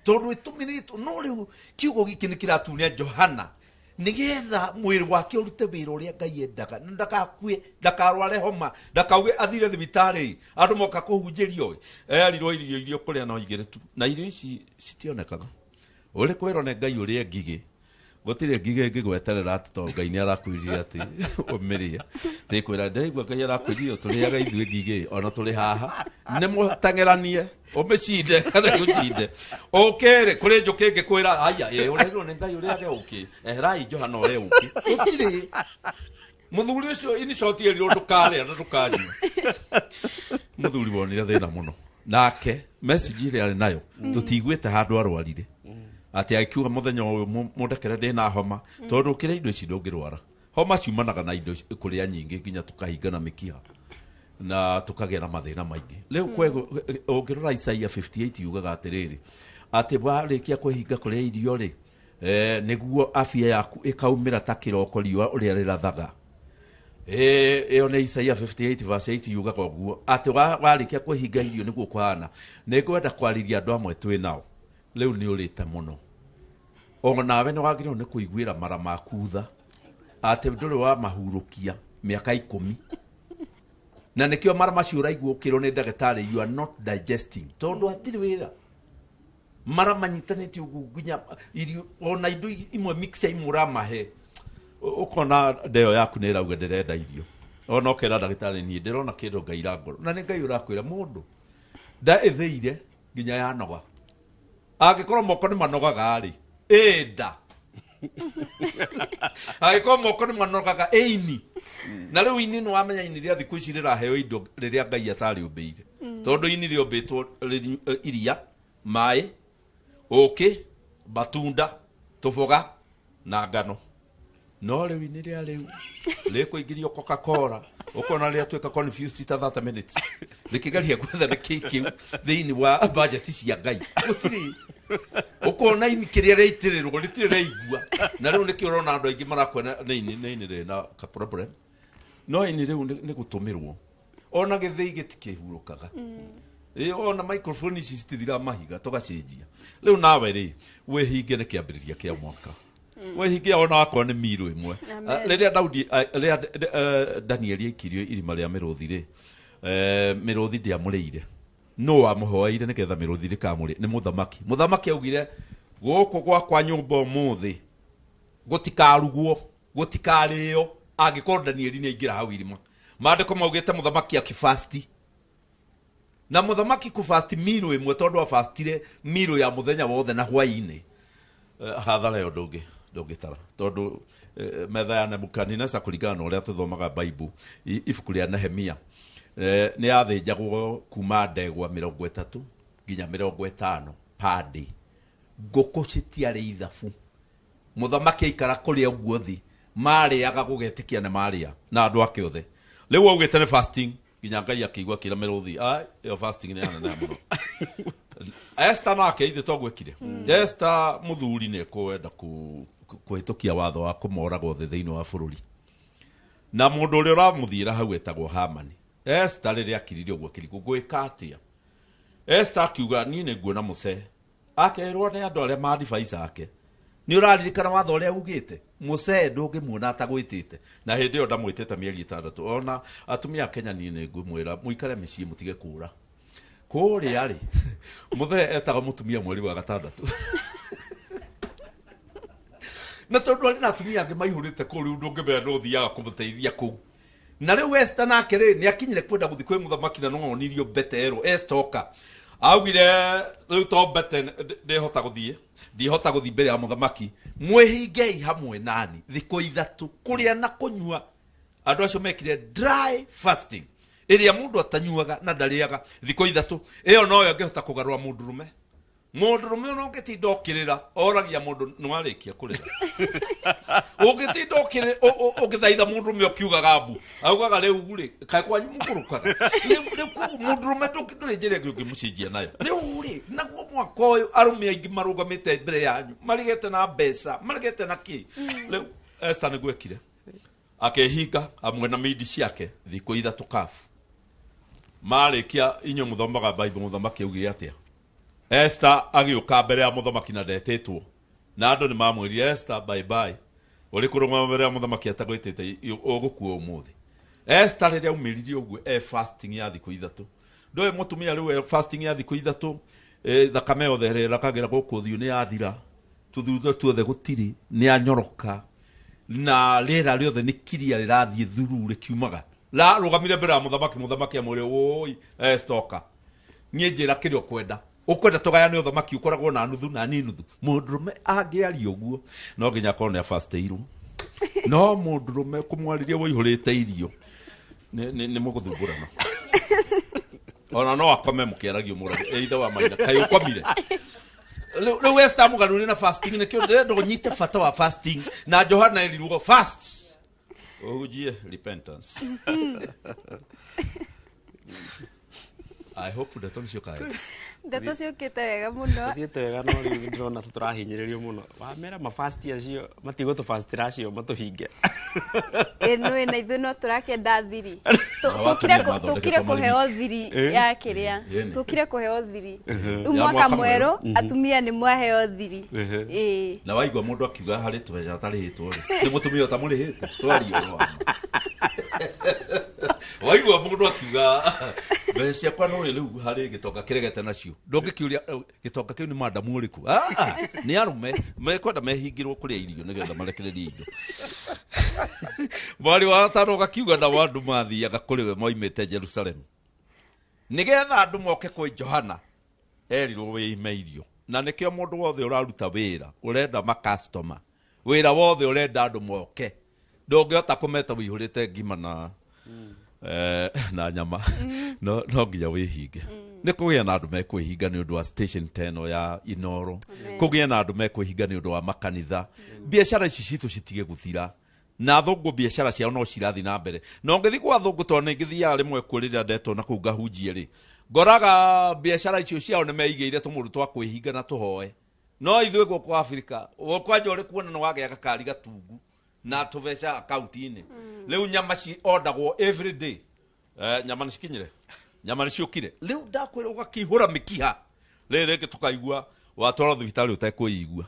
Tondũ ĩtũmĩrĩtwo, no rĩu kiugo gĩkĩ nĩ kĩratunia Johana nĩgetha mwĩrĩ wake ũrute wĩra ũrĩa Ngai endaga, na ndakakue, ndakarware homa, ndakauge athire thibitarĩ, andũ moka kũhunjĩrio, erirwo irio iria ũkũrĩa no igĩrĩ tu, na irio ici citionekaga. Ũrĩ kwĩrwo nĩ Ngai ũrĩe ngigĩ, gũtirĩ ngigĩ ĩngĩgweterera atĩ tondũ Ngai nĩ arakwĩrire atĩ ũmĩrĩe. Tĩkwĩra ndĩraigua Ngai arakwĩrire tũrĩaga ithuĩ ngigĩ ona tũrĩ haha, nĩ mũteng'eranie ũmĩcinde kana ĩgũcinde. Ũkĩ rĩ, kũrĩ njũkĩ ĩngĩkwĩra aya, ĩ ũrĩrwo nĩ Ngai ũrĩage ũkĩ, eherai Johana ũrĩe ũkĩ. Gũtirĩ. Mũthuri ũcio in short erirwo ndũkarĩa na ndũkanyua. Mũthuri wonire thĩna mũno. Nake message ĩrĩa arĩ nayo tũtiguĩte handũ arwarire. Atĩ akiuga mũthenya ũyũ mũndekere ndĩna homa, tondũ ũkĩrĩa indo ici ndũngĩrwara. Homa ciumanaga na indo kũrĩa nyingĩ nginya tũkahingana mĩkiha na tũkagĩa na mathĩna maingĩ. Rĩu ũngĩrora Isaia 58 yugaga atĩrĩrĩ, atĩ warĩkia kwĩhinga kũrĩa irio rĩ, nĩguo afya yaku ĩkaumĩra ta kĩroko riũa ũrĩa rĩrathaga. Ĩyo nĩ Isaia 58 verse 8 yugaga ũguo, atĩ warĩkia kwĩhinga irio nĩguo kũhana. Nĩ ngwenda kwarĩria andũ amwe twĩ nao, rĩu nĩ ũrĩte mũno. O nawe nĩ wagĩrĩirwo nĩ kũiguĩra mara maku tha, atĩ ndũrĩ wamahurũkia mĩaka 10. Na nĩkĩo mara macio ũraigua ũkĩrwo nĩ ndagĩtarĩ you are not digesting, tondũ hatirĩ wĩra. Mara manyitanĩte ũguo nginya irio ona indo imwe mixture imwe ũramahe, ũkona ndeo yaku nĩ ĩrauga ndĩrenda irio. Ona ũkera ndagĩtarĩ niĩ ndĩrona kĩndũ Ngai ngoro. Na nĩ Ngai ũrakwĩra mũndũ nda ĩthĩire nginya yanoga. Angĩkorwo moko nĩ manogaga rĩ, ĩ nda. Angĩkorwo moko nĩ manogaga, ĩ ini. Na rĩu ini nĩ wamenya ini rĩa thikũ ici rĩraheo indo rĩrĩa Ngai atarĩũmbĩire. Tondũ ini rĩũmbĩtwo iria, maĩ, ũkĩ, matunda, tũboga na ngano. No rĩu ini rĩa rĩu rĩkũingĩrio Coca-Cola, ũkona rĩatuĩka confused ta 30 minutes. Rĩkĩgeria gwetha nĩ kĩĩ kĩu thĩinĩ wa budget cia Ngai. Gũtirĩ. Ũkona ini kĩrĩa rĩaitĩrĩrwo rĩtirĩ rĩaigua. Na rĩu nĩkĩo ũrona andũ aingĩ marakua nĩ ini, nĩ ini rĩna ka problem. No ini rĩu nĩ gũtũmĩrwo. Ona gĩthĩi gĩtikĩhurũkaga. Ona microphone ici citithiraga mahiga tũgacenjia. Rĩu nawe rĩ, wĩhinge nĩ kĩambĩrĩria kĩa mwaka. Wĩhinge ona wakorwo nĩ miru ĩmwe. Rĩrĩa Daudi, rĩrĩa Danieli aikirio irima rĩa mĩrũthi rĩ, mĩrũthi ndĩamũrĩire. Nũ wamũhoeire nĩgetha mĩrũthi ndĩkamũrĩe? Nĩ mũthamaki. Mũthamaki augire, gũkũ gwakwa nyũmba ũmũthĩ gũtikarugwo, gũtikarĩo, angĩkorwo Danieli nĩ aingĩra hau irima. Maandĩko maugĩte mũthamaki akĩfasti. Na mũthamaki kũfasti miru ĩmwe tondũ afastire miru ya mũthenya wothe na hwaĩ-inĩ. Hathara ĩyo ndũngĩtara tondũ metha ya Nebukadneza kũringana na ũrĩa tũthomaga Bible, ibuku rĩa Nehemia, nĩ yathĩnjagwo kuma ndegwa 30 nginya 50 per day. Ngũkũ citiarĩ ithabu. Mũthamaki aikara kũrĩa ũguo thĩ, marĩaga gũgetĩkia nĩ marĩa na andũ ake othe. Rĩu augĩte nĩ fasting, nginya Ngai akĩigua akĩra mĩrũthi, ai, ĩyo fasting nĩ yaneneha mũno. Esther nake ithe to gwekire. Esther mũthuri nĩ ekwenda kũhĩtũkia watho wa kũmoraga othe thĩinĩ wa bũrũri. Na mũndũ ũrĩa ũramũthiĩra hau etagwo Hamani. Esther rĩrĩa akirire ũguo akĩrigwo ngwĩka atĩa. Esther akiuga niĩ nĩ nguona mũcee. Akerwo nĩ andũ arĩa ma advice ake. Nĩ ũraririkana watho ũrĩa ugĩte? Mũcee ndũngĩmuona atagwĩtĩte. Na hĩndĩ ĩyo ndamwĩtĩte mĩeri 6. Ona atumia a Kenya niĩ nĩ ngũmwĩra mũikare mĩciĩ mũtige kũũra. Kũrĩa rĩ, mũthee etaga mũtumia mweri wa 6. Na tondũ arĩ na atumia angĩ maihũrĩte kũu, rĩu ndũngĩmenya nũ ũthiaga kũmũteithia kũu. Na rĩu Esther nake rĩ, nĩ akinyire kwenda gũthiĩ kwĩ mũthamaki na no onirio mbete erwo, Esther oka. Augire rĩu to mbete ndĩhota gũthiĩ, ndihota gũthiĩ mbere ya mũthamaki. Mwĩhingei hamwe nani thikũ 3 kũrĩa na kũnyua. Andũ acio mekire dry fasting ĩrĩa mũndũ atanyuaga na ndarĩaga thikũ 3. Ĩyo noyo angĩhota kũgarũra mũndũrũme. Mũndũrũme ona ũngĩtinda ũkĩrĩra oragia mũndũ nĩwarĩkia kũrĩra. Ũngĩtinda ũkĩrĩra ũngĩthaitha mũndũrũme ũkiugaga mbu augaga rĩu rĩ kaĩ kwanyu mũkũrũkaga rĩu koguo mũndũrũme ndũrĩ njĩra ĩngĩ ũngĩmũcenjia nayo. Rĩu rĩ naguo mwaka ũyũ arũme aingĩ marũgamĩte mbere yanyu marigete na mbeca marigete na kĩ. Rĩu Esther nĩguo ekire, akĩhinga hamwe na mĩindi ciake thikũ 3 kabu. Marĩkia inyuĩ mũthomaga Bible, mũthamaki augire atĩa? Esther agĩũka mbere ya mũthamaki na ndetĩtwo, na andũ nĩ mamwĩrire Esther bye bye, ũrĩ kũrũgama mbere ya mũthamaki atagwĩtĩte ũgũkua ũmũthĩ. Esther rĩrĩa aumĩrire ũguo e fasting ya thikũ 3, ndũĩ mũtumia rĩu e fasting ya thikũ 3, thakame yothe ĩrĩa ĩrakagĩra gũkũ ũthiũ nĩ yathira, tũthutha tuothe gũtirĩ, nĩ anyoroka, na rĩera rĩothe nĩ kiria rĩrathiĩ thuru rĩkiumaga. Rarũgamire mbere ya mũthamaki, mũthamaki amwĩre woi Esther oka, niĩ njĩra kĩrĩa ũkwenda, ũkwenda tũgayane ũthamaki ũkoragwo na nuthu na niĩ nuthu. Mũndũrũme angĩaria ũguo no nginya akorwo nĩ abastĩirwo, no mũndũrũme kũmwarĩria ũihũrĩte irio nĩ mũgũthumbũrana. Ona no akome mũkĩaragia mũrage ithe wa maithe kaĩ ũkomire. Rĩu Esther mũgarũre na fasting, nĩkĩo ndĩrenda ũnyite bata wa fasting, na Johana erirwo fast ũhunjie repentance. I hope ndeto nĩcio kaĩ. Ndeto ciũkĩte wega mũno. Thiĩte wega no rĩu ndĩrona tũrahinyĩrĩrio mũno. Wamera mafasti acio matigũtũbastĩra acio matũhinge. Ĩ nĩ na ithuĩ no tũrakĩenda thiri. Tũkire kũheo thiri ya kĩrĩa. Tũkire kũheo thiri. Rĩu mwaka mwerũ atumia nĩ mwaheo thiri. Ĩ. Na waigua mũndũ akiuga harĩ tũbeca atarĩhĩtwo rĩ, nĩ mũtumia ũtamũrĩhĩte. Twarie ũhoro wa ma. Waigua mũndũ akiuga mbeca ciakwa no rĩu harĩ gĩtonga kĩregete nacio, ndũngĩkĩũria gĩtonga kĩu nĩ madamu ũrĩkũ? Nĩ arũme mekwenda mehingĩrwo kũrĩa irio nĩgetha marekererie indo. Mwarĩ wa gatano gakiuga na andũ mathiaga kũrĩ we moimĩte Jerusalemu nĩgetha andũ moke kwĩ Johana erirwo wĩime irio, na nĩkĩo mũndũ wothe ũraruta wĩra ũrenda makastoma, wĩra wothe ũrenda andũ moke, ndũngĩhota kũmeta wĩihũrĩte ngima na na nyama, no nginya wĩhinge. Nĩ kũgĩa na andũ mekwĩhinga nĩ ũndũ wa station teno ya Inoro, kũgĩa na andũ mekwĩhinga nĩ ũndũ wa makanitha, biacara ici citũ citige gũthira, na athũngũ biacara ciao no cirathiĩ na mbere. Na ũngĩthiĩ kwa athũngũ tondũ nĩ ngĩthiaga rĩmwe kuo rĩrĩa ndetwo na kũu ngahunjie rĩ, ngoraga biacara icio ciao nĩ meigĩire tũmũndũ twa kwĩhinga na tũhoe. No ithuĩ gũkũ Afrika kwanja ũrĩ kuona nĩ wagĩa gakari gatungu na tũbeca akaunti-inĩ. Rĩu nyama ciondagwo every day. Nyama nĩ cikinyire, nyama nĩ ciũkire, rĩu ndakwĩra ũgakĩihũra mĩkiha. Rĩrĩ rĩngĩ tũkaigua watwarwo thibitarĩ ũtekwĩigua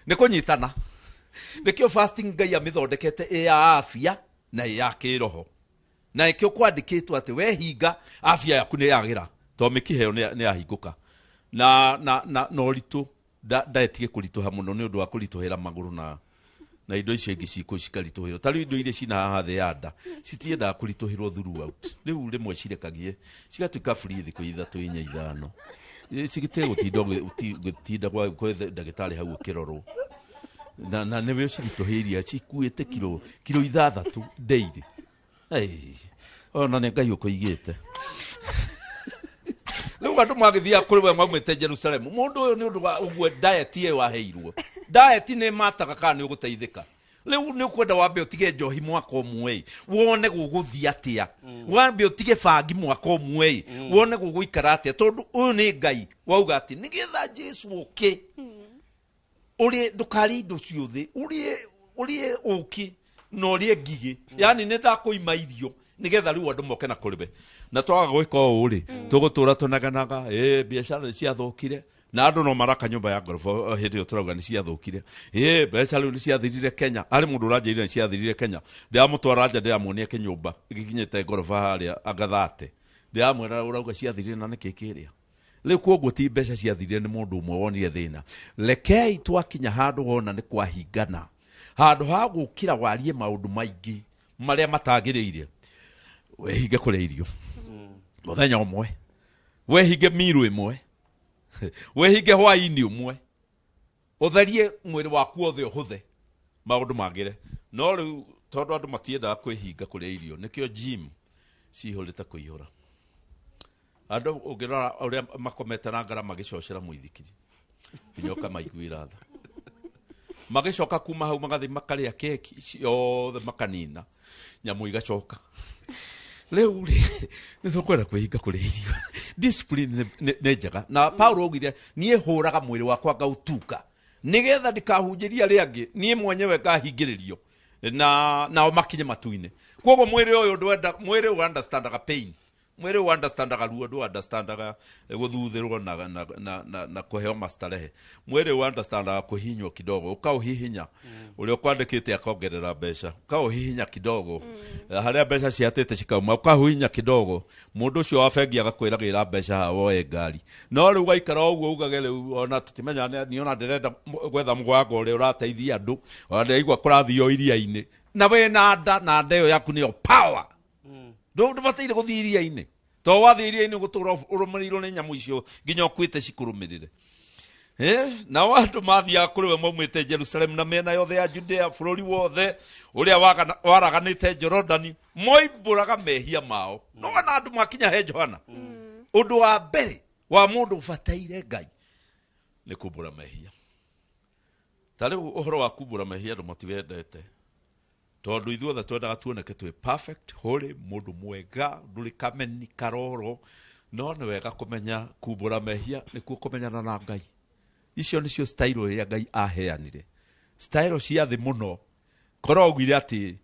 nĩ kũnyitana. Nĩkĩo fasting Ngai amĩthondekete ĩ ya afya na ĩ ya kĩroho, na ĩkĩo kwandĩkĩtwo atĩ wehinga afya yaku nĩ yagĩra, tondũ mĩkiha ĩyo nĩ yahingũka. Na na na na ũritũ ndaetige kũritũha mũno nĩ ũndũ wa kũritũhĩra magũrũ na indo icio ingĩ cikũ cikaritũhĩrwo. Ta rĩu indo iria cina haha thĩ ya nda citiendaga kũritũhĩrwo throughout. Rĩu rĩmwe cirekagie cigatuĩka free thikũ 3 4 5, cigĩtige gũtinda gũtinda gwa ndagĩtarĩ hau ũkĩrorwo. Na nĩwe ũciritũhĩirie cikuĩte kiro 6 daily. Ona nĩ Ngai ũkũigĩte. Rĩu andũ magĩthiaga kũrĩ we maumĩte Jerusalemu, mũndũ ũyũ nĩ ũndũ wa ũguo diet ĩyo waheirwo, diet nĩ mataga kana nĩ ũgũteithĩka. Rĩu nĩ ũkwenda wambe ũtige njohi mwaka ũmwe, wone gũgũthiĩ atĩa, wambe ũtige bangi mwaka ũmwe, wone gũgũikara atĩa, tondũ ũyũ nĩ Ngai wauga atĩ nĩgetha Jesu oke ũrĩe, ndũkarĩe indo ciothe, ũrĩe ũkĩ na ũrĩe ngigĩ, yani nĩ ndakũima irio nĩgetha rĩu andũ moke na kũrĩ we. Na twaga gwĩka ũũ rĩ, tũgũtũra tũneganaga, biacara nĩ ciathũkire, na andũ no maraka nyũmba ya ngoroba hĩndĩ ĩyo tũrauga nĩ ciathũkire, mbeca rĩu nĩ ciathirire Kenya. Harĩ mũndũ ũranjĩrire nĩ ciathirire Kenya, ndĩramũtwara nja ndĩramuonia kĩnyũmba gĩkinyĩte ngoroba harĩa Agathate, ndĩramwĩra ũrauga ciathirire na nĩkĩ kĩrĩa. Rĩu koguo ti mbeca ciathirire, nĩ mũndũ ũmwe wonire thĩna. Rekei twakinya handũ wona nĩ kwahingana, handũ ha gũkĩra warie maũndũ maingĩ marĩa matagĩrĩire, wehinge kũrĩa irio mũthenya ũmwe, wehinge miru ĩmwe, wehinge hwaĩ-inĩ ũmwe, ũtherie mwĩrĩ waku wothe ũhũthe, maũndũ magĩre. No rĩu tondũ andũ matiendaga kwĩhinga kũrĩa irio, nĩkĩo gym cihũrĩte kũihũra. Andũ ũngĩrora ũrĩa makomete na ngara magĩcocera mũithikiri nginya ũkamaiguĩra tha. Magĩcoka kuma hau magathiĩ makarĩa keki ciothe makanina, nyamũ igacoka. Rĩu rĩ, nĩ tũkwenda kwĩhinga kũrĩa irio. Discipline nĩ njega. Na Paulo augire, niĩ hũraga mwĩrĩ wakwa ngautuka nĩgetha ndikahunjĩrie arĩa angĩ, niĩ mwenyewe ngahingĩrĩrio na nao makinye matu-inĩ. Koguo mwĩrĩ ũyũ ndwenda, mwĩrĩ ũyũ understandaga pain, mwĩrĩ ũyũ understandaga ruo, ndũ understandaga gũthuthĩrwo na kũheo mastarehe. Mwĩrĩ ũyũ understandaga kũhihinywo kidogo, ũkaũhihinya ũrĩa ũkwandĩkĩte akongerera mbeca, ũkaũhihinya kidogo harĩa mbeca ciatĩte cikauma, ũkaũhihinya kidogo mũndũ ũcio wa bengi agakwĩra gĩra mbeca haha woe ngari. No rĩu waikara ũguo ugage rĩu ona tũtimenya niĩ ona ndĩrenda gwetha mũgambo ũrĩa ũrateithia andũ, ona ndĩraigua kũrathio iria-inĩ, na wĩ na nda, na nda ĩyo yaku nĩyo power. Ndũbataire gũthiĩ iria-inĩ, tondũ wathiĩ iria-inĩ ũgũtũra ũrũmĩrĩirwo nĩ nyamũ icio nginya ũkuĩte cikũrũmĩrĩre. Nao andũ mathiaga kũrĩ we maumĩte Jerusalemu na mĩena yothe ya Judea, bũrũri wothe ũrĩa waraganĩte Jorodani, moimbũraga mehia mao. No ona andũ makinya he Johana, ũndũ wa mbere wa mũndũ ũbataire Ngai nĩ kumbũra mehia. Ta rĩu ũhoro wa kumbũra mehia andũ matiwendete, tondũ ithuothe twendaga tuoneke twĩ perfect, holy, mũndũ mwega, ndũrĩ kameni karoro. No nĩ wega kũmenya kumbũra mehia nĩkuo kũmenyana na Ngai. Icio nĩcio style ĩrĩa Ngai aheanire, style cia thĩ mũno. Korwo augire atĩ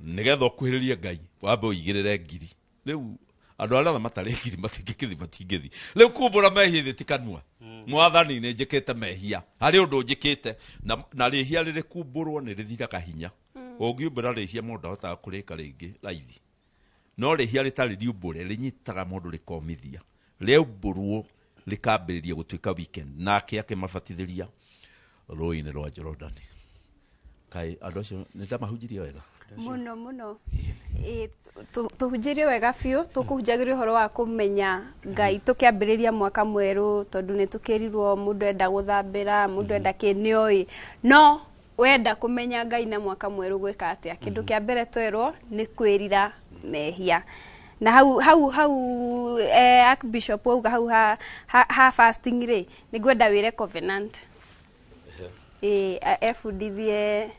nĩgetha ũkuhĩrĩrie Ngai wambe ũigĩrĩre ngiri. Rĩu andũ arĩa othe matarĩ ngiri matingĩkĩthi, matingĩthi. Rĩu kumbũra mehia ithe ti kanua. Mwathani nĩ njĩkĩte mehia, harĩ ũndũ njĩkĩte, na rĩhia rĩrĩ kumbũrwo nĩ rĩthiraga hinya. Ũngiumbũra rĩhia mũndũ ndahotaga kũrĩka rĩngĩ raithi. No rĩhia rĩtarĩ riumbũre rĩnyitaga mũndũ rĩkomithia, rĩaumbũrwo rĩkambĩrĩria gũtuĩka weekend. Nake akĩmabatithĩria rũĩ-inĩ rwa Jorodani. Kaĩ andũ acio nĩ ndamahunjirie wega mũno mũno. Tũhunjĩrie wega biũ, tũkũhunjagĩria ũhoro wa kũmenya Ngai tũkĩambĩrĩria mwaka mwerũ, tondũ nĩ tũkĩrirwo mũndũ enda gũthambĩra, mũndũ enda kĩ nĩoĩ, no wenda kũmenya Ngai na mwaka mwerũ gwĩka atĩa? Kĩndũ kĩa mbere twerwo nĩ kwĩrira mehia. Na hau hau hau Archbishop auga hau ha fasting rĩ, nĩ ngwenda wĩre covenant ebundithie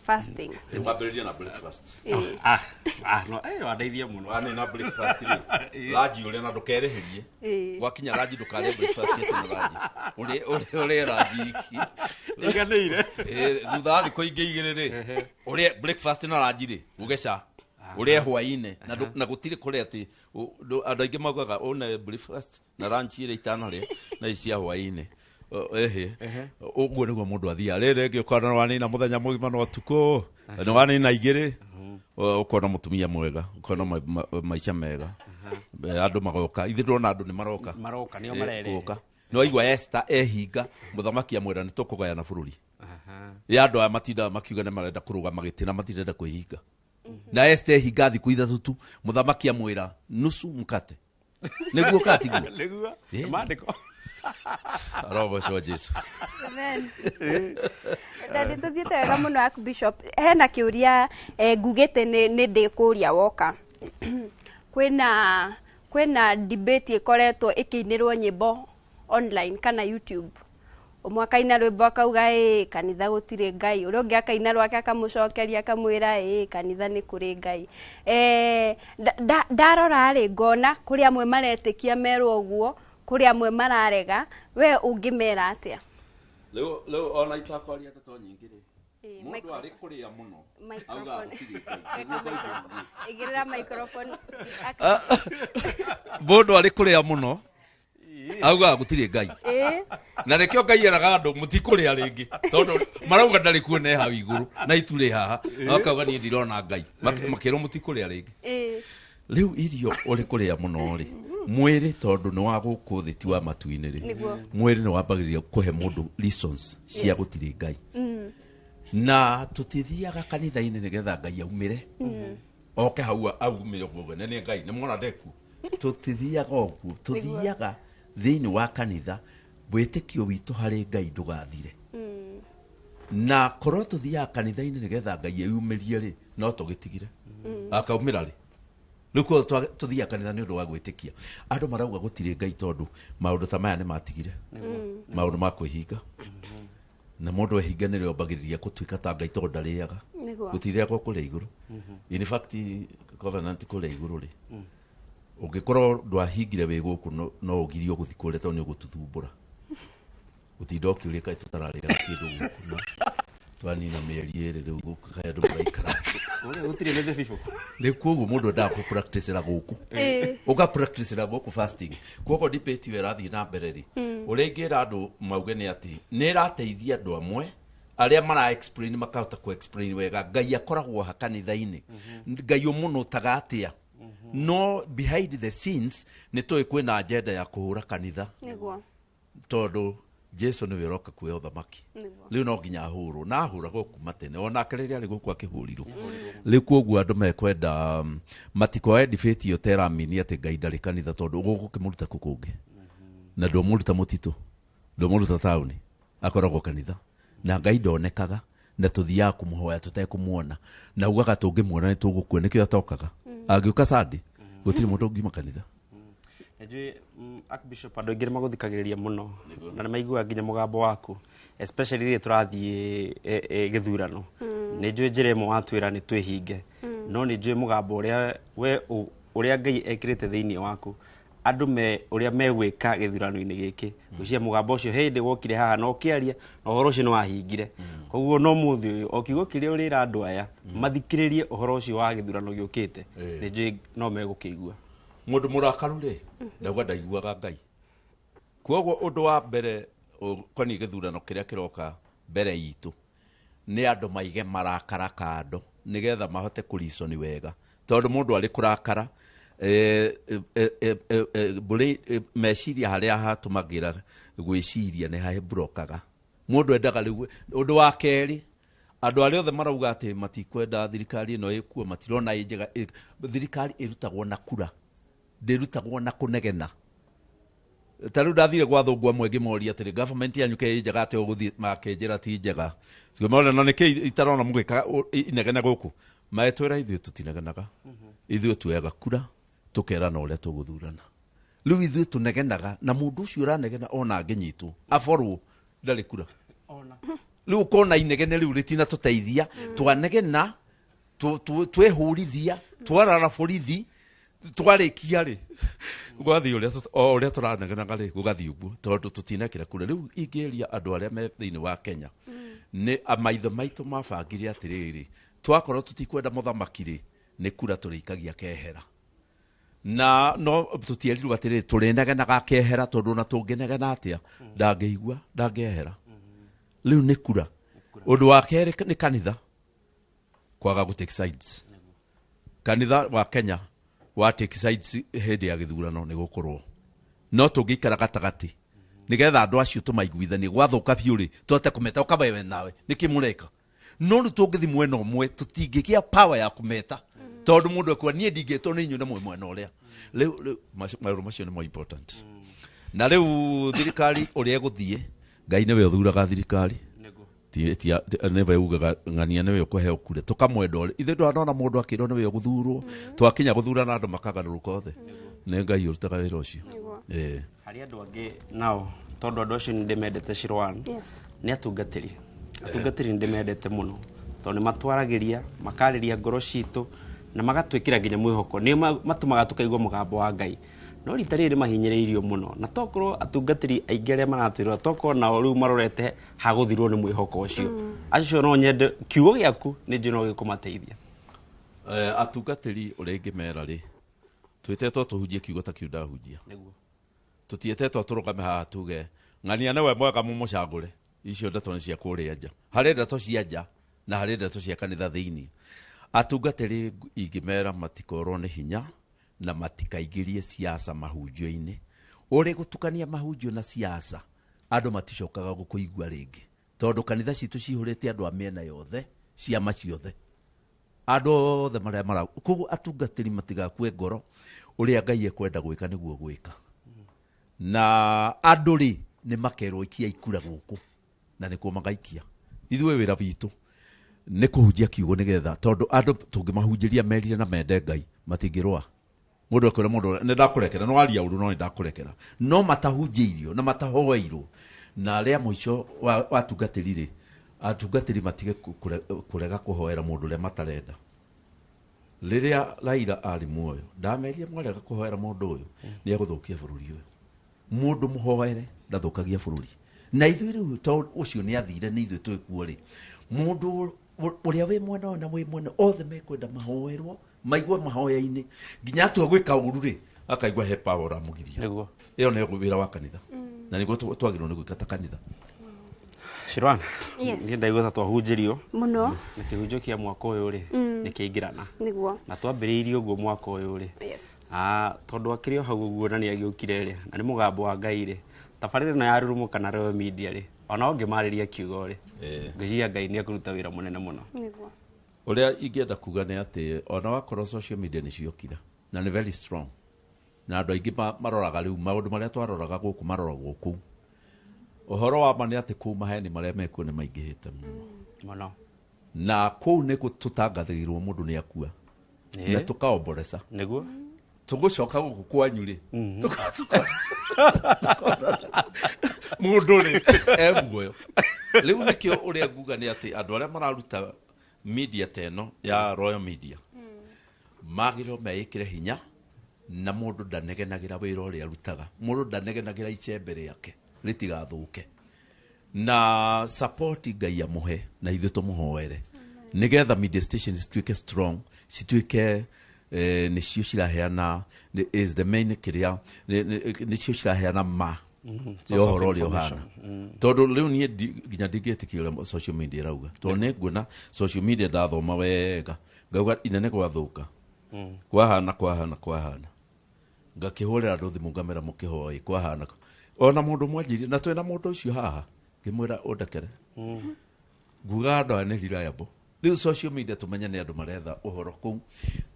fasting. Wambĩrĩria na breakfast. No, wandeithia mũno. Wane na breakfast rĩ, ranji ũrĩa na ndũkerĩhĩrie. Gwakinya ranji ndũkarĩe breakfast ĩtĩ na ranji. Ũrĩe ranji iki. Iganĩire. Thutha wa thikũ ingĩ igĩrĩ rĩ, ũrĩe breakfast na ranji rĩ, ũgeca. Ũrĩe hwaĩ-inĩ. Na gũtirĩ kũrĩa atĩ, andũ aingĩ maugaga une breakfast na lunch ĩrĩa itanarĩa na ici cia hwaĩ-inĩ. Ehe. Ũguo nĩguo mũndũ athiaga. Rĩrĩ rĩngĩ ũkona nĩ wanina mũthenya mũgima na ũtukũ, nĩ wanina igĩrĩ, ũkona mũtumia mwega, ũkona maica mega. Andũ magoka. Ithuĩ ndĩrona andũ nĩ maroka. Maroka, nĩo marerehe. Gũka. Nĩ waigua Esther ehinga, mũthamaki amwĩra nĩ tũkũgayana bũrũri. Ya andũ aya matindaga makiuga nĩ marenda kũrũgama gĩtĩ na matirenda kwĩhinga. Na Esther ehinga thikũ ithatũ tu, mũthamaki amwĩra nusu mkate. Nĩguo kana tiguo? Nĩguo. Maandĩko. Arogocwo Jesu. Amen. Na nĩ tũthiĩte wega mũno Archbishop. Hena kĩũria ngugĩte nĩ ndĩkũria woka. Kwĩna debate ĩkoretwo ĩkĩinĩrwo nyĩmbo online kana YouTube. Ũmwe akaina rwĩmbo akauga ĩ kanitha gũtirĩ Ngai, ũrĩa ũngĩ akaina rwake akamũcokeria akamwĩra ĩ kanitha nĩ kũrĩ Ngai. Ndarora rĩ ngona kũrĩ amwe maretĩkia merwo ũguo, kũrĩ amwe mararega, we ũngĩmera atĩa? Rĩu ona itakwaria ndeto nyingĩ rĩ, mũndũ arĩ kũrĩa mũno, auga gũtirĩ Ngai. Nĩguo Bible ĩugĩte. Igĩrĩra microphone. Mũndũ arĩ kũrĩa mũno, auga gũtirĩ Ngai. Na nĩkĩo Ngai eraga andũ mũtikũrĩa rĩngĩ, tondũ marauga ndarĩ kuo ne hau igũrũ na itu rĩ haha, na makauga niĩ ndirona Ngai. Makĩrwo mũtikũrĩa rĩngĩ. Rĩu irio ũrĩ kũrĩa mũno rĩ, mwĩrĩ tondũ nĩ wa gũkũ thĩ ti wa matu-inĩ rĩ, mwĩrĩ nĩ wambagĩrĩria kũhe mũndũ reasons cia gũtirĩ Ngai. Na tũtithiaga kanitha-inĩ nĩgetha Ngai aumĩre. Oke hau aumĩre ũguo we, nĩ Ngai, nĩ mwona ndekuo. Tũtithiaga ũguo, tũthiaga thĩinĩ wa kanitha, wĩtĩkio witũ harĩ Ngai ndũgathire. Na korwo tũthiaga kanitha-inĩ nĩgetha Ngai eyumĩrie rĩ, no tũgĩtigire. Akaumĩra rĩ? Rĩu koguo tũthiaga kanitha nĩ ũndũ wa gwĩtĩkia. Andũ marauga gũtirĩ Ngai tondũ maũndũ ta maya nĩ matigire. Maũndũ ma kwĩhinga. Na mũndũ ehinga nĩrĩo ambagĩrĩria gũtuĩka ta Ngai tondũ ndarĩaga. Gũtirĩagwo kũrĩa igũrũ. In fact, covenant kũrĩa igũrũ rĩ, ũngĩkorwo ndwahingire wĩ gũkũ no ũgirio gũthiĩ kũrĩa tondũ nĩ ũgũtũthumbũra. Gũtinda ũkĩũria kaĩ tũtararĩaga kĩndũ gũkũ na twanina mĩeri ĩrĩ rĩu gũkũ kaĩ andũ maraikara atĩa. Ũrĩa gũtirĩ mĩthabibũ. Rĩu koguo mũndũ endaga kũ practice-ĩra gũkũ. Ũga practice-ĩra gũkũ fasting. Koguo debate ĩyo ĩrathiĩ na mbere rĩ, ũrĩa ingĩra andũ mauge nĩ atĩ nĩ ĩrateithia andũ amwe arĩa mara explain makahota kũ explain wega Ngai akoragwo ha kanitha-inĩ. Ngai ũmũnũtaga atĩa. No behind the scenes nĩ tũĩ kwĩna agenda ya kũhũra kanitha. Tondũ Jesu nĩwe ũroka kuoya ũthamaki. Rĩu no nginya ahũrwo na ahũragwo kuma tene onake rĩrĩa arĩ gũkũ akĩhũrirwo. Rĩu koguo andũ mekwenda matikoe debate ĩyo ta ĩramini atĩ Ngai ndarĩ kanitha tondũ ũgũkĩmũruta kũ kũngĩ. Na ndũmũruta mũtitũ, ndũmũruta taũni, akoragwo kanitha. Na Ngai ndonekaga na tũthiaga kũmũhoya tũtekũmuona. Na ugaga tũngĩmuona nĩ tũgũkua, nĩkĩo atokaga. Angĩũka Sunday, gũtirĩ mũndũ ũngiuma kanitha. Nĩnjũĩ, Archbishop, andũ aingĩ nĩ magũthikagĩrĩria mũno na nĩ maiguaga nginya mũgambo waku, especially rĩrĩa tũrathiĩ gĩthurano. Nĩnjũĩ njĩra ĩmwe watwĩra nĩ twĩhinge, no nĩnjũĩ mũgambo ũrĩa we ũrĩa Ngai ekĩrĩte thĩinĩ waku, andũ me ũrĩa megwĩka gĩthurano-inĩ gĩkĩ. Ngwĩciria mũgambo ũcio hĩndĩ wokire haha na ũkĩaria na ũhoro ũcio nĩ wahingire. Koguo no mũthĩ ũyũ, o kiugo kĩrĩa ũrĩra andũ aya mathikĩrĩrie ũhoro ũcio wa gĩthurano gĩũkĩte, nĩnjũĩ no megũkĩigua. Mũndũ mũrakaru rĩ, ndauga ndaiguaga Ngai. Koguo ũndũ wa mbere ũkoniĩ gĩthurano kĩrĩa kĩroka mbere itũ nĩ andũ maige marakara kando nĩgetha mahote kũriconi wega, tondũ mũndũ arĩ kũrakara, meciria harĩa hatũmagĩra gwĩciria nĩ haburokaga. Mũndũ endaga rĩu. Ũndũ wa kerĩ, andũ arĩa othe marauga atĩ matikwenda thirikari ĩno ĩkuo, matirona ĩ njega, thirikari ĩrutagwo na kura, ndĩrutagwo na kũnegena. Ta rĩu ndathire gwa thũngũ amwe ngĩmoria atĩrĩ, government yanyu ke ĩ njega atĩa ũgũthiĩ, makĩnjĩra ti njega. Ngĩmoria, na nĩkĩ itarona mũgĩka inegene gũkũ? Magĩtwĩra ithuĩ tũtinegenaga, ithuĩ tuoyaga kura tũkerana ũrĩa tũgũthurana. Rĩu ithuĩ tũnegenaga na mũndũ ũcio ũranegena ona angĩnyitwo aborwo ndarĩ kura. Rĩu ũkona inegene rĩu rĩtinatũteithia, twanegena twehũrithia, twarara borithi, twarĩkia rĩ, gũgathiĩ o ũrĩa tũranegenaga rĩ, gũgathiĩ ũguo tondũ tũtinekĩra kura. Rĩu ingĩria andũ arĩa me thĩinĩ wa Kenya nĩ maitho maitũ mabangire atĩrĩrĩ, twakorwo tũtikwenda mũthamaki rĩ, nĩ kura tũrĩikagia kehera. Na no tũtierirwo atĩrĩrĩ, tũrĩnegenaga kehera tondũ ona tũngĩnegena atĩa ndangĩigua, ndangĩehera. Rĩu nĩ kura. Ũndũ wa kerĩ nĩ kanitha kwaga gũ take sides. Kanitha wa Kenya wa take sides hĩndĩ ya gĩthurano nĩ gũkũrwo, no tũngĩikara gatagatĩ nĩgetha andũ acio tũmaiguithanie, gwathũka biũ rĩ, tũhote kũmeta ũkabe nawe nĩkĩ mũreka. No rĩu tũngĩthiĩ mwena ũmwe tũtingĩgĩa power ya kũmeta, tondũ mũndũ ekuga niĩ ndingĩtwo nĩ inyuĩ na mwĩ mwena ũrĩa. Rĩu maũndũ macio nĩ more important. Na rĩu thirikari ũrĩa ĩgũthiĩ, Ngai nĩwe ũthuraga thirikari. Nĩwe ugaga ng'ania nĩwe ũkũheo kura, tũkamwenda ũrĩa ithuĩ ndwanona mũndũ akĩrwo nĩwe ũgũthurwo, twakinya gũthurana andũ makagarũrũka othe. Nĩ Ngai ũrutaga wĩra ũcio. Harĩ andũ angĩ nao, tondũ andũ acio nĩ ndĩmendete Shirwan, nĩ atungatĩri. Atungatĩri nĩ ndĩmendete mũno tondũ nĩ matwaragĩria, makarĩria ngoro citũ na magatwĩkĩra nginya mwĩhoko. Nĩo matũmaga tũkaigua mũgambo wa Ngai. No rita rĩrĩ mahinyĩrĩirio mũno, na tokorwo atungatĩri aingĩ arĩa maratwĩrora, tokorwo nao rĩu marorete ha gũthirwo nĩ mwĩhoko ũcio. Acio no nyende kiugo gĩaku nĩ njũĩ no gĩkũmateithia. Atungatĩri ũrĩa ingĩmera rĩ, twĩtetwo tũhunjie kiugo ta kĩu ndahunjia. Tũtiĩtetwo tũrũgame haha tuge ng'ania nĩwe mwega mũmũcagũre. Icio ndeto nĩ cia kũrĩa nja. Harĩ ndeto cia nja na harĩ ndeto cia kanitha thĩinĩ. Atungatĩri ingĩmera matikorwo nĩ hinya na matikaingĩrie siasa mahunjio-inĩ. Ũrĩ gũtukania mahunjio na siasa, andũ maticokaga gũkũigua rĩngĩ, tondũ kanitha citũ cihũrĩte andũ a mĩena yothe, ciama ciothe, andũ othe marĩa mara. Koguo atungatĩri matigakue ngoro, ũrĩa Ngai ekwenda gwĩka nĩguo gwĩka. Na andũ rĩ nĩ makerwo ikia ikura gũkũ, na nĩkuo magaikia. Ithuĩ wĩra witũ nĩ kũhunjia kiugo nĩgetha, tondũ andũ tũngĩmahunjĩria merire na mende Ngai matingĩrũa. Mũndũ akwĩra mũndũ nĩ ndakũrekera, no waria ũru no nĩ ndakũrekera. No matahunjĩirio na matahoeirwo. Na arĩa mũico wa atungatĩri rĩ, atungatĩri matige kũrega kũhoera mũndũ ũrĩa matarenda. Rĩrĩa Raila arĩ muoyo, ndamerire mwarega kũhoera mũndũ ũyũ, nĩ egũthũkia bũrũri ũyũ. Mũndũ mũhoere ndathũkagia bũrũri. Na ithuĩ rĩu tondũ ũcio nĩ athire nĩ ithuĩ twĩ kuo rĩ, mũndũ ũrĩa wĩ mwena ũyũ na wĩ mwena othe mekwenda mahoerwo, maigue mahoya-inĩ nginya atua gwĩka ũru rĩ, akaigua he power ũramũgiria. Nĩguo. Ĩyo nĩyo wĩra wa kanitha. Na nĩguo twagĩrĩirwo nĩ gwĩka ta kanitha. Shirwan, Yes. niĩ ndaigua ta twahunjĩrio Mũno. na kĩhunjio kĩa mwaka ũyũ rĩ, nĩ kĩaingĩrana. Nĩguo. Na twambĩrĩirie ũguo mwaka ũyũ rĩ. Yes. Tondũ akĩrĩ o hau ũguo na nĩ agĩũkire rĩ, na nĩ mũgambo wa Ngai rĩ, tabarĩra ĩno ya Rurumũ kana Royal Media rĩ, ona ũngĩmarĩria kiugo rĩ, ngwĩciria Ngai nĩ ekũruta wĩra mũnene mũno. Nĩguo. Ũrĩa ingĩenda kuga nĩ atĩ ona wakorwo social media nĩ ciokire na nĩ very strong, na andũ aingĩ maroraga rĩu maũndũ marĩa twaroraga gũkũ maroragwo kũu. Ũhoro wa ma nĩ atĩ kũu maheni marĩa mekuo nĩ maingĩhĩte mũno. Mũno. Na kũu nĩ tũtangathĩirwo mũndũ nĩ akua. Na tũkaomboresa. Nĩguo. Tũgũcoka gũkũ kwanyu rĩ. Mũndũ rĩ, e muoyo. Rĩu nĩkĩo ũrĩa nguga nĩ atĩ andũ arĩa mararuta media ta ĩno ya Royal Media magĩrĩirwo meĩkĩre hinya, na mũndũ ndanegenagĩra wĩra ũrĩa arutaga, mũndũ ndanegenagĩra icembe rĩake rĩtigathũke, na support Ngai amũhe na ithuĩ tũmũhoere nĩgetha media stations cituĩke strong, cituĩke nĩcio ciraheana, is the main kĩrĩa, nĩcio ciraheana ma ya ũhoro ũrĩa ũhana. Tondũ rĩu niĩ nginya ndingĩtĩkia ũrĩa social media ĩrauga, tondũ nĩ nguona social media ndathoma wega ngauga inene gwathũka, kwahana kwahana kwahana, ngakĩhũrĩra andũ thimũ ngamera mũkĩhoe kwahana. Ona mũndũ mwanjirie na twĩna mũndũ ũcio haha ngĩmwĩra ũndekere, nguga andũ aya nĩ reliable. Rĩu social media tũmenye nĩ andũ maretha ũhoro kũu,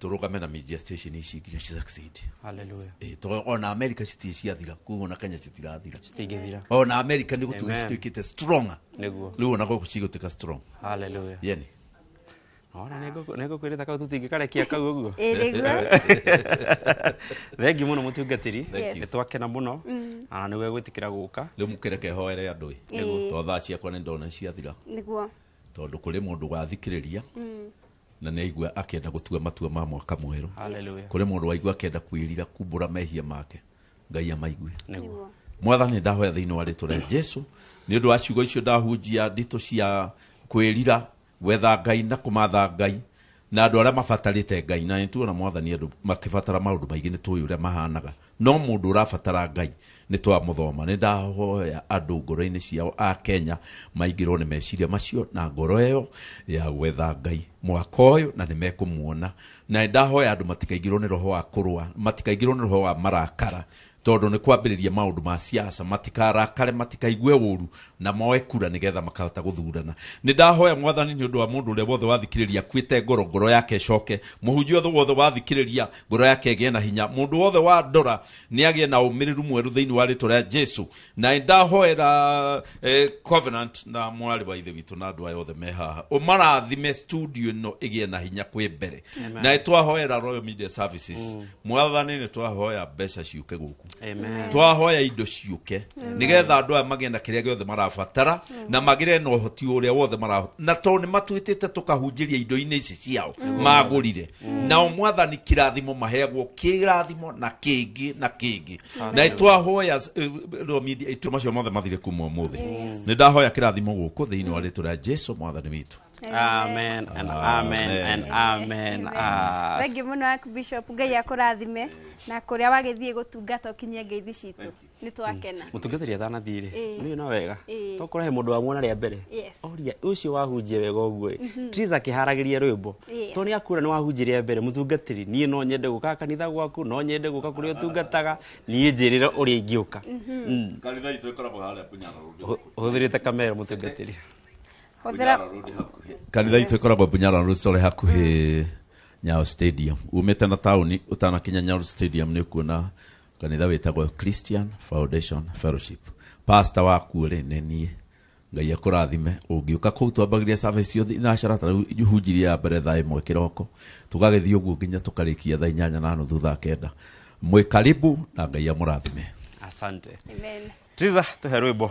tũrũgame na media station ici nginya ci succeed. Hallelujah. Tondũ ona America citirĩ ciathira, koguo ona Kenya citirathira. Citingĩthira. Ona America nĩ gũtuĩka Amen. cituĩkĩte stronger. Nĩguo. Rĩu ona gũkũ cigũtuĩka strong. Hallelujah. Yeni. Ona nĩ ngũkwĩrĩta kau tũtingĩkarekia kau ũguo. Ĩ, nĩguo. Thengiũ mũno mũtungatĩri. Thank you. Nĩ twakena mũno. Na nĩwe gwĩtĩkĩra gũka. Rĩu mũkĩreke hoere andũ ĩ. Nĩguo. Tondũ thaa ciakwa nĩ ndona ciathira. Nĩguo. Tondũ kũrĩ mũndũ wathikĩrĩria na nĩ aigua akĩenda gũtua matua ma mwaka mwerũ. Hallelujah. Kũrĩ mũndũ waigua akĩenda kwĩrira kumbũra mehia make, Ngai amaigue. Nĩguo. Mwathani ndahoya thĩinĩ wa rĩtwa rĩa Jesu nĩ ũndũ wa ciugo icio ndahunjia nditũ cia kwĩrira, gwetha Ngai na kũmatha Ngai na andũ arĩa mabatarĩte Ngai. Na nĩtuona Mwathani andũ makĩbatara maũndũ maingĩ, nĩ tũĩ ũrĩa mahanaga, no mũndũ ũrabatara Ngai nĩ twamũthoma. Nĩ ndahoya andũ ngoro-inĩ ciao a Kenya maingĩrwo nĩ meciria macio na ngoro ĩyo ya gwetha Ngai mwaka ũyũ, na nĩ mekũmuona. Na nĩ ndahoya andũ matikaingĩrwo nĩ roho wa kũrũa, matikaingĩrwo nĩ roho wa marakara, tondũ nĩ kwambĩrĩria maũndũ ma siasa, matikarakare, matikaigue ũru na moe kura nĩgetha makahota gũthurana. Nĩ ndahoya Mwathani nĩ ũndũ wa mũndũ ũrĩa wothe wathikĩrĩria akuĩte ngoro, ngoro yake ĩcoke, mũhunjia wothe wathikĩrĩria ngoro yake ĩgĩe na hinya, mũndũ wothe wa ndora nĩ agĩe na ũmĩrĩru mwerũ thĩinĩ wa rĩtwa rĩa Jesu. Na nĩ ndahoera Covenant na mwarĩ wa ithe witũ na andũ aya othe me haha, ũmarathime studio ĩno ĩgĩe na hinya kwĩ mbere. Na nĩ twahoera Royal Media Services. Mwathani nĩ twahoya mbeca ciũke gũkũ. Amen. Twahoya indo ciũke nĩgetha andũ aya magĩe na kĩrĩa gĩothe marabatara na magĩre na ũhoti ũrĩa wothe marahota, na tondũ nĩ matwĩtĩte tũkahunjĩria indo-inĩ ici ciao magũrire. Nao Mwathani kĩrathimo maheagwo kĩrathimo na kĩngĩ na kĩngĩ. Na twahoya Royal Media itu macio mothe mathire kuma ũmũthĩ. Nĩ ndahoya kĩrathimo gũkũ thĩinĩ wa rĩtwa rĩa Jesu Mwathani witũ. Amen and amen and amen. Thank you mũno Archbishop, Ngai akũrathime na kũrĩa wagĩthiĩ gũtungata ũkinyie ngeithi citũ. Nĩ twakena. Mũtungatĩri atanathiĩ rĩ, nĩ no wega. Tokorwo he mũndũ wamuona rĩa mbere. Yes. Oria ũcio wahunjia wega ũguo ĩ. Triza akĩharagĩria rwĩmbo. Yes. Tondũ nĩ akura nĩ wahunjia rĩa mbere, mũtungatĩri, niĩ no nyende gũka kanitha gwaku, no nyende gũka kũrĩa ũtungataga, niĩ njĩrĩre ũrĩa ingĩũka. Kanitha itũ ĩkoragwo harĩa Bunyara Road. Ũhũthĩrĩte kamera mũtungatĩri. Hũthĩra Kanitha itũ ĩkoragwo Bunyara Road, sorry, hakuhĩ Nyayo Stadium. Umĩte na taũni ũtanakinya Nyayo Stadium nĩ ũkuona kanitha wĩtagwo Christian Foundation Fellowship. Pastor wakuo rĩ nĩ niĩ. Ngai akũrathime. Ũngĩũka kũu twambagĩria service ciothe thinacara ta rĩu hunjirie ya mbere thaa 1 kĩroko, tũgagĩthiĩ ũguo nginya tũkarĩkia thaa 8:30 thaa 9. Mwĩ karibu na Ngai amũrathime. Asante. Amen. Triza, tuhe rwĩmbo.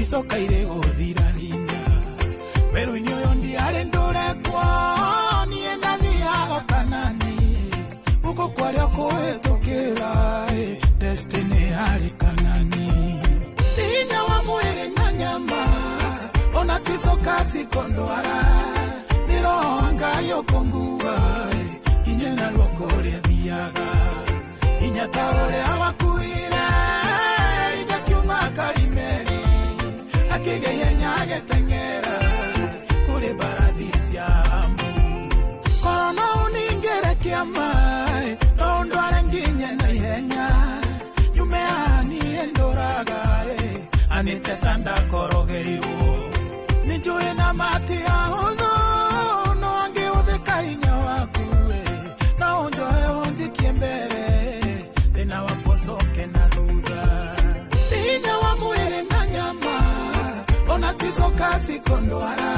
Icoka irĩ gũthira hinya werũ-inĩ ũyũ ndiarĩ ndũrekwo niĩ ndathiaga Kanani gũkũ kwarĩa kũhĩtũkĩra destiny yarĩ Kanani hinya wa mwĩrĩ na nyama ona ticoka cikondwara nĩ roho wa Ngai ũkũngua hinya na ruoko ũrĩa thiaga hinya ta ũrĩa wakuire Elija kiuma Karimeli akĩgeia agĩteng'era kũrĩ mbarathi cia Amu. Korwo no ũningĩre kĩama no ũndware nginye na ihenya nyume haha niĩ ndũraga anĩte ta ndakorogeirwo nĩ njũĩ na mati ahũthũ no angĩhũthĩka hinya waku no ũnjoe ũnjikie mbere thĩna wakwa ũcoke na thutha hinya wa mwĩrĩ na nyama ona ticoka cikondwara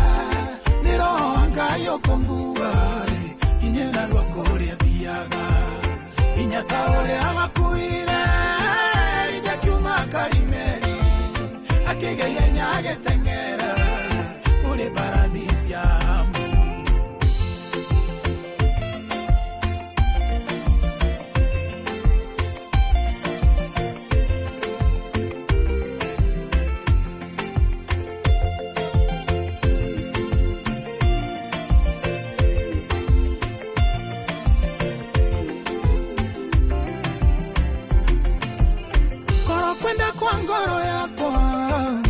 nĩ roho wa Ngai ũkũngua hinya na ruoko ũrĩa thiaga hinya ta ũrĩa wakuire Elija kiuma Karimeli akĩgeia agĩteng'era kũrĩ mbarathi cia Amu. Kwenda kwa ngoro yakwa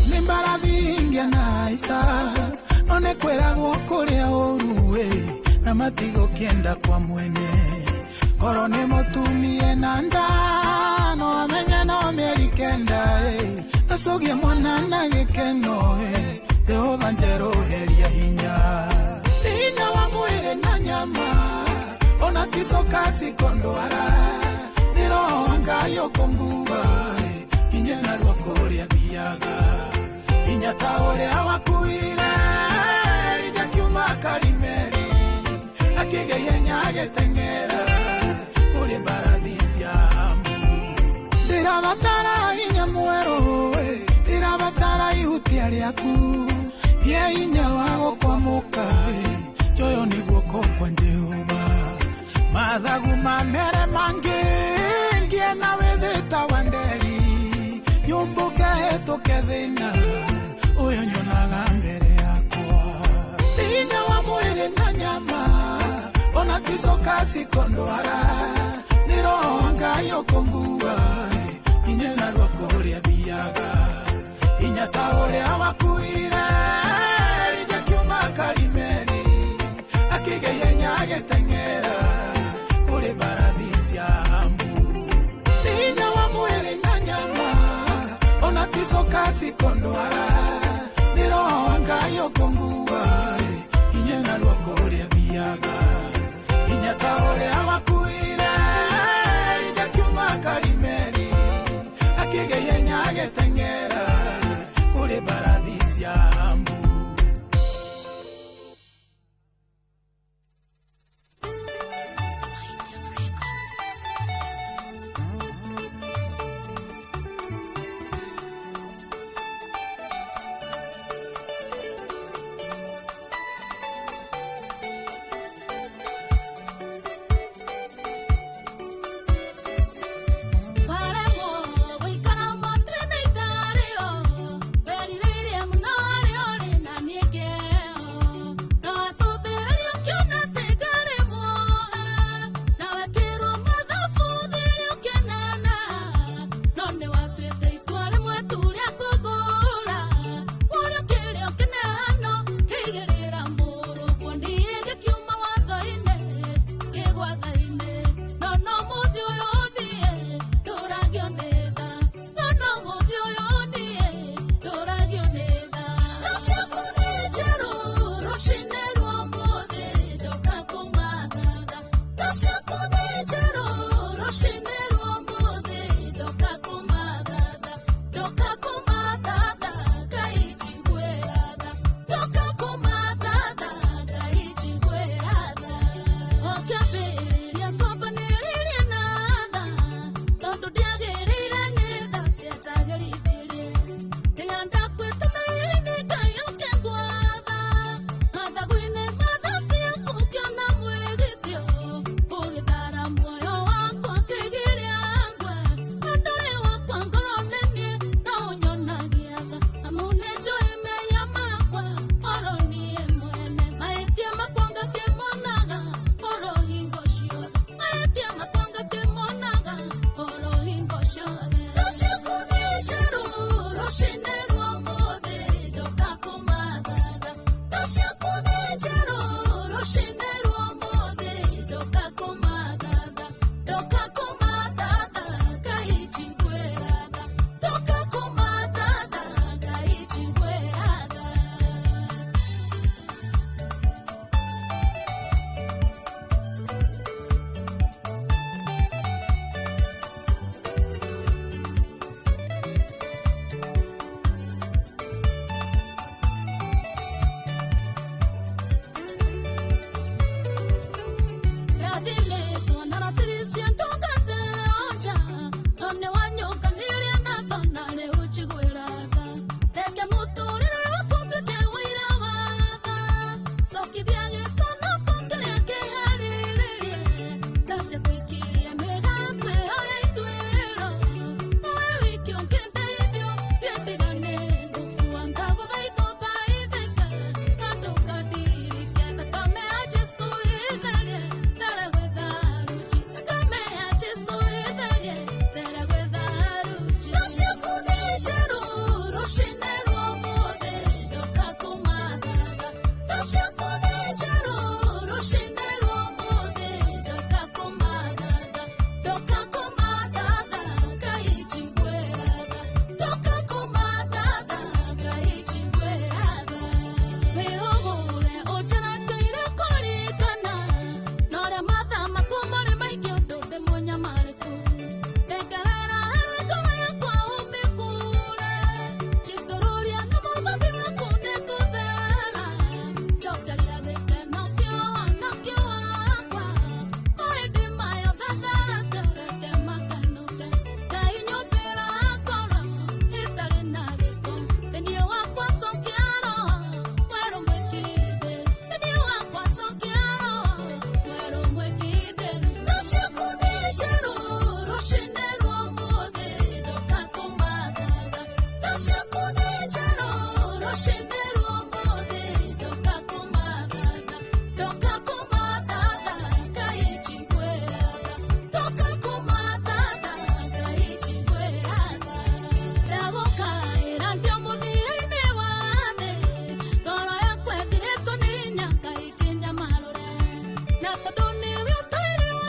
nĩ mbarathi ingĩa na ica no nĩ kwĩragwo kũrĩa ũru na matigũkĩenda kwa mwene korwo nĩ mũtumie na nda no amenye no mĩeri 9 acũgie mwana na gĩkeno Jehova njerũheria hinya hinya wa mwĩrĩ na nyama ona ticoka cikondwara nĩ roho wa Ngai ũkũngua hinya na ruoko ũrĩa thiaga hinya ta ũrĩa wakuire Elija kiuma Karimeli akĩgeia agĩteng'era kũrĩ mbarathi cia Amu. Ndĩrabatara hinya mwerũ ndĩrabatara ihutia rĩaku gĩa hinya wa gũkwamũka njoyo nĩ guoko kwa Jehova mathagu mamere mangĩ ngĩe na wĩthĩ ta wa nderi nyũmbũke hĩtũke thĩna ũyũ nyonaga mbere yakwa hinya wa mwĩrĩ na nyama ona ticoka cikondwara nĩ roho wa Ngai ũkũngua hinya na ruoko ũrĩa thiaga hinya ta ũrĩa wakuire Elija kiuma Karimeli akĩgeia agĩteng'era kũrĩ mbarathi cia Amu. Hinya wa mwĩrĩ na nyama ona ticoka cikondwara nĩ roho wa Ngai ũkũngua hinya na ruoko ũrĩa thiaga hinya ta ũrĩa wakuire Elija kiuma Karimeli akĩgeia agĩteng'era kũrĩ mbarathi cia Amu. Makithia.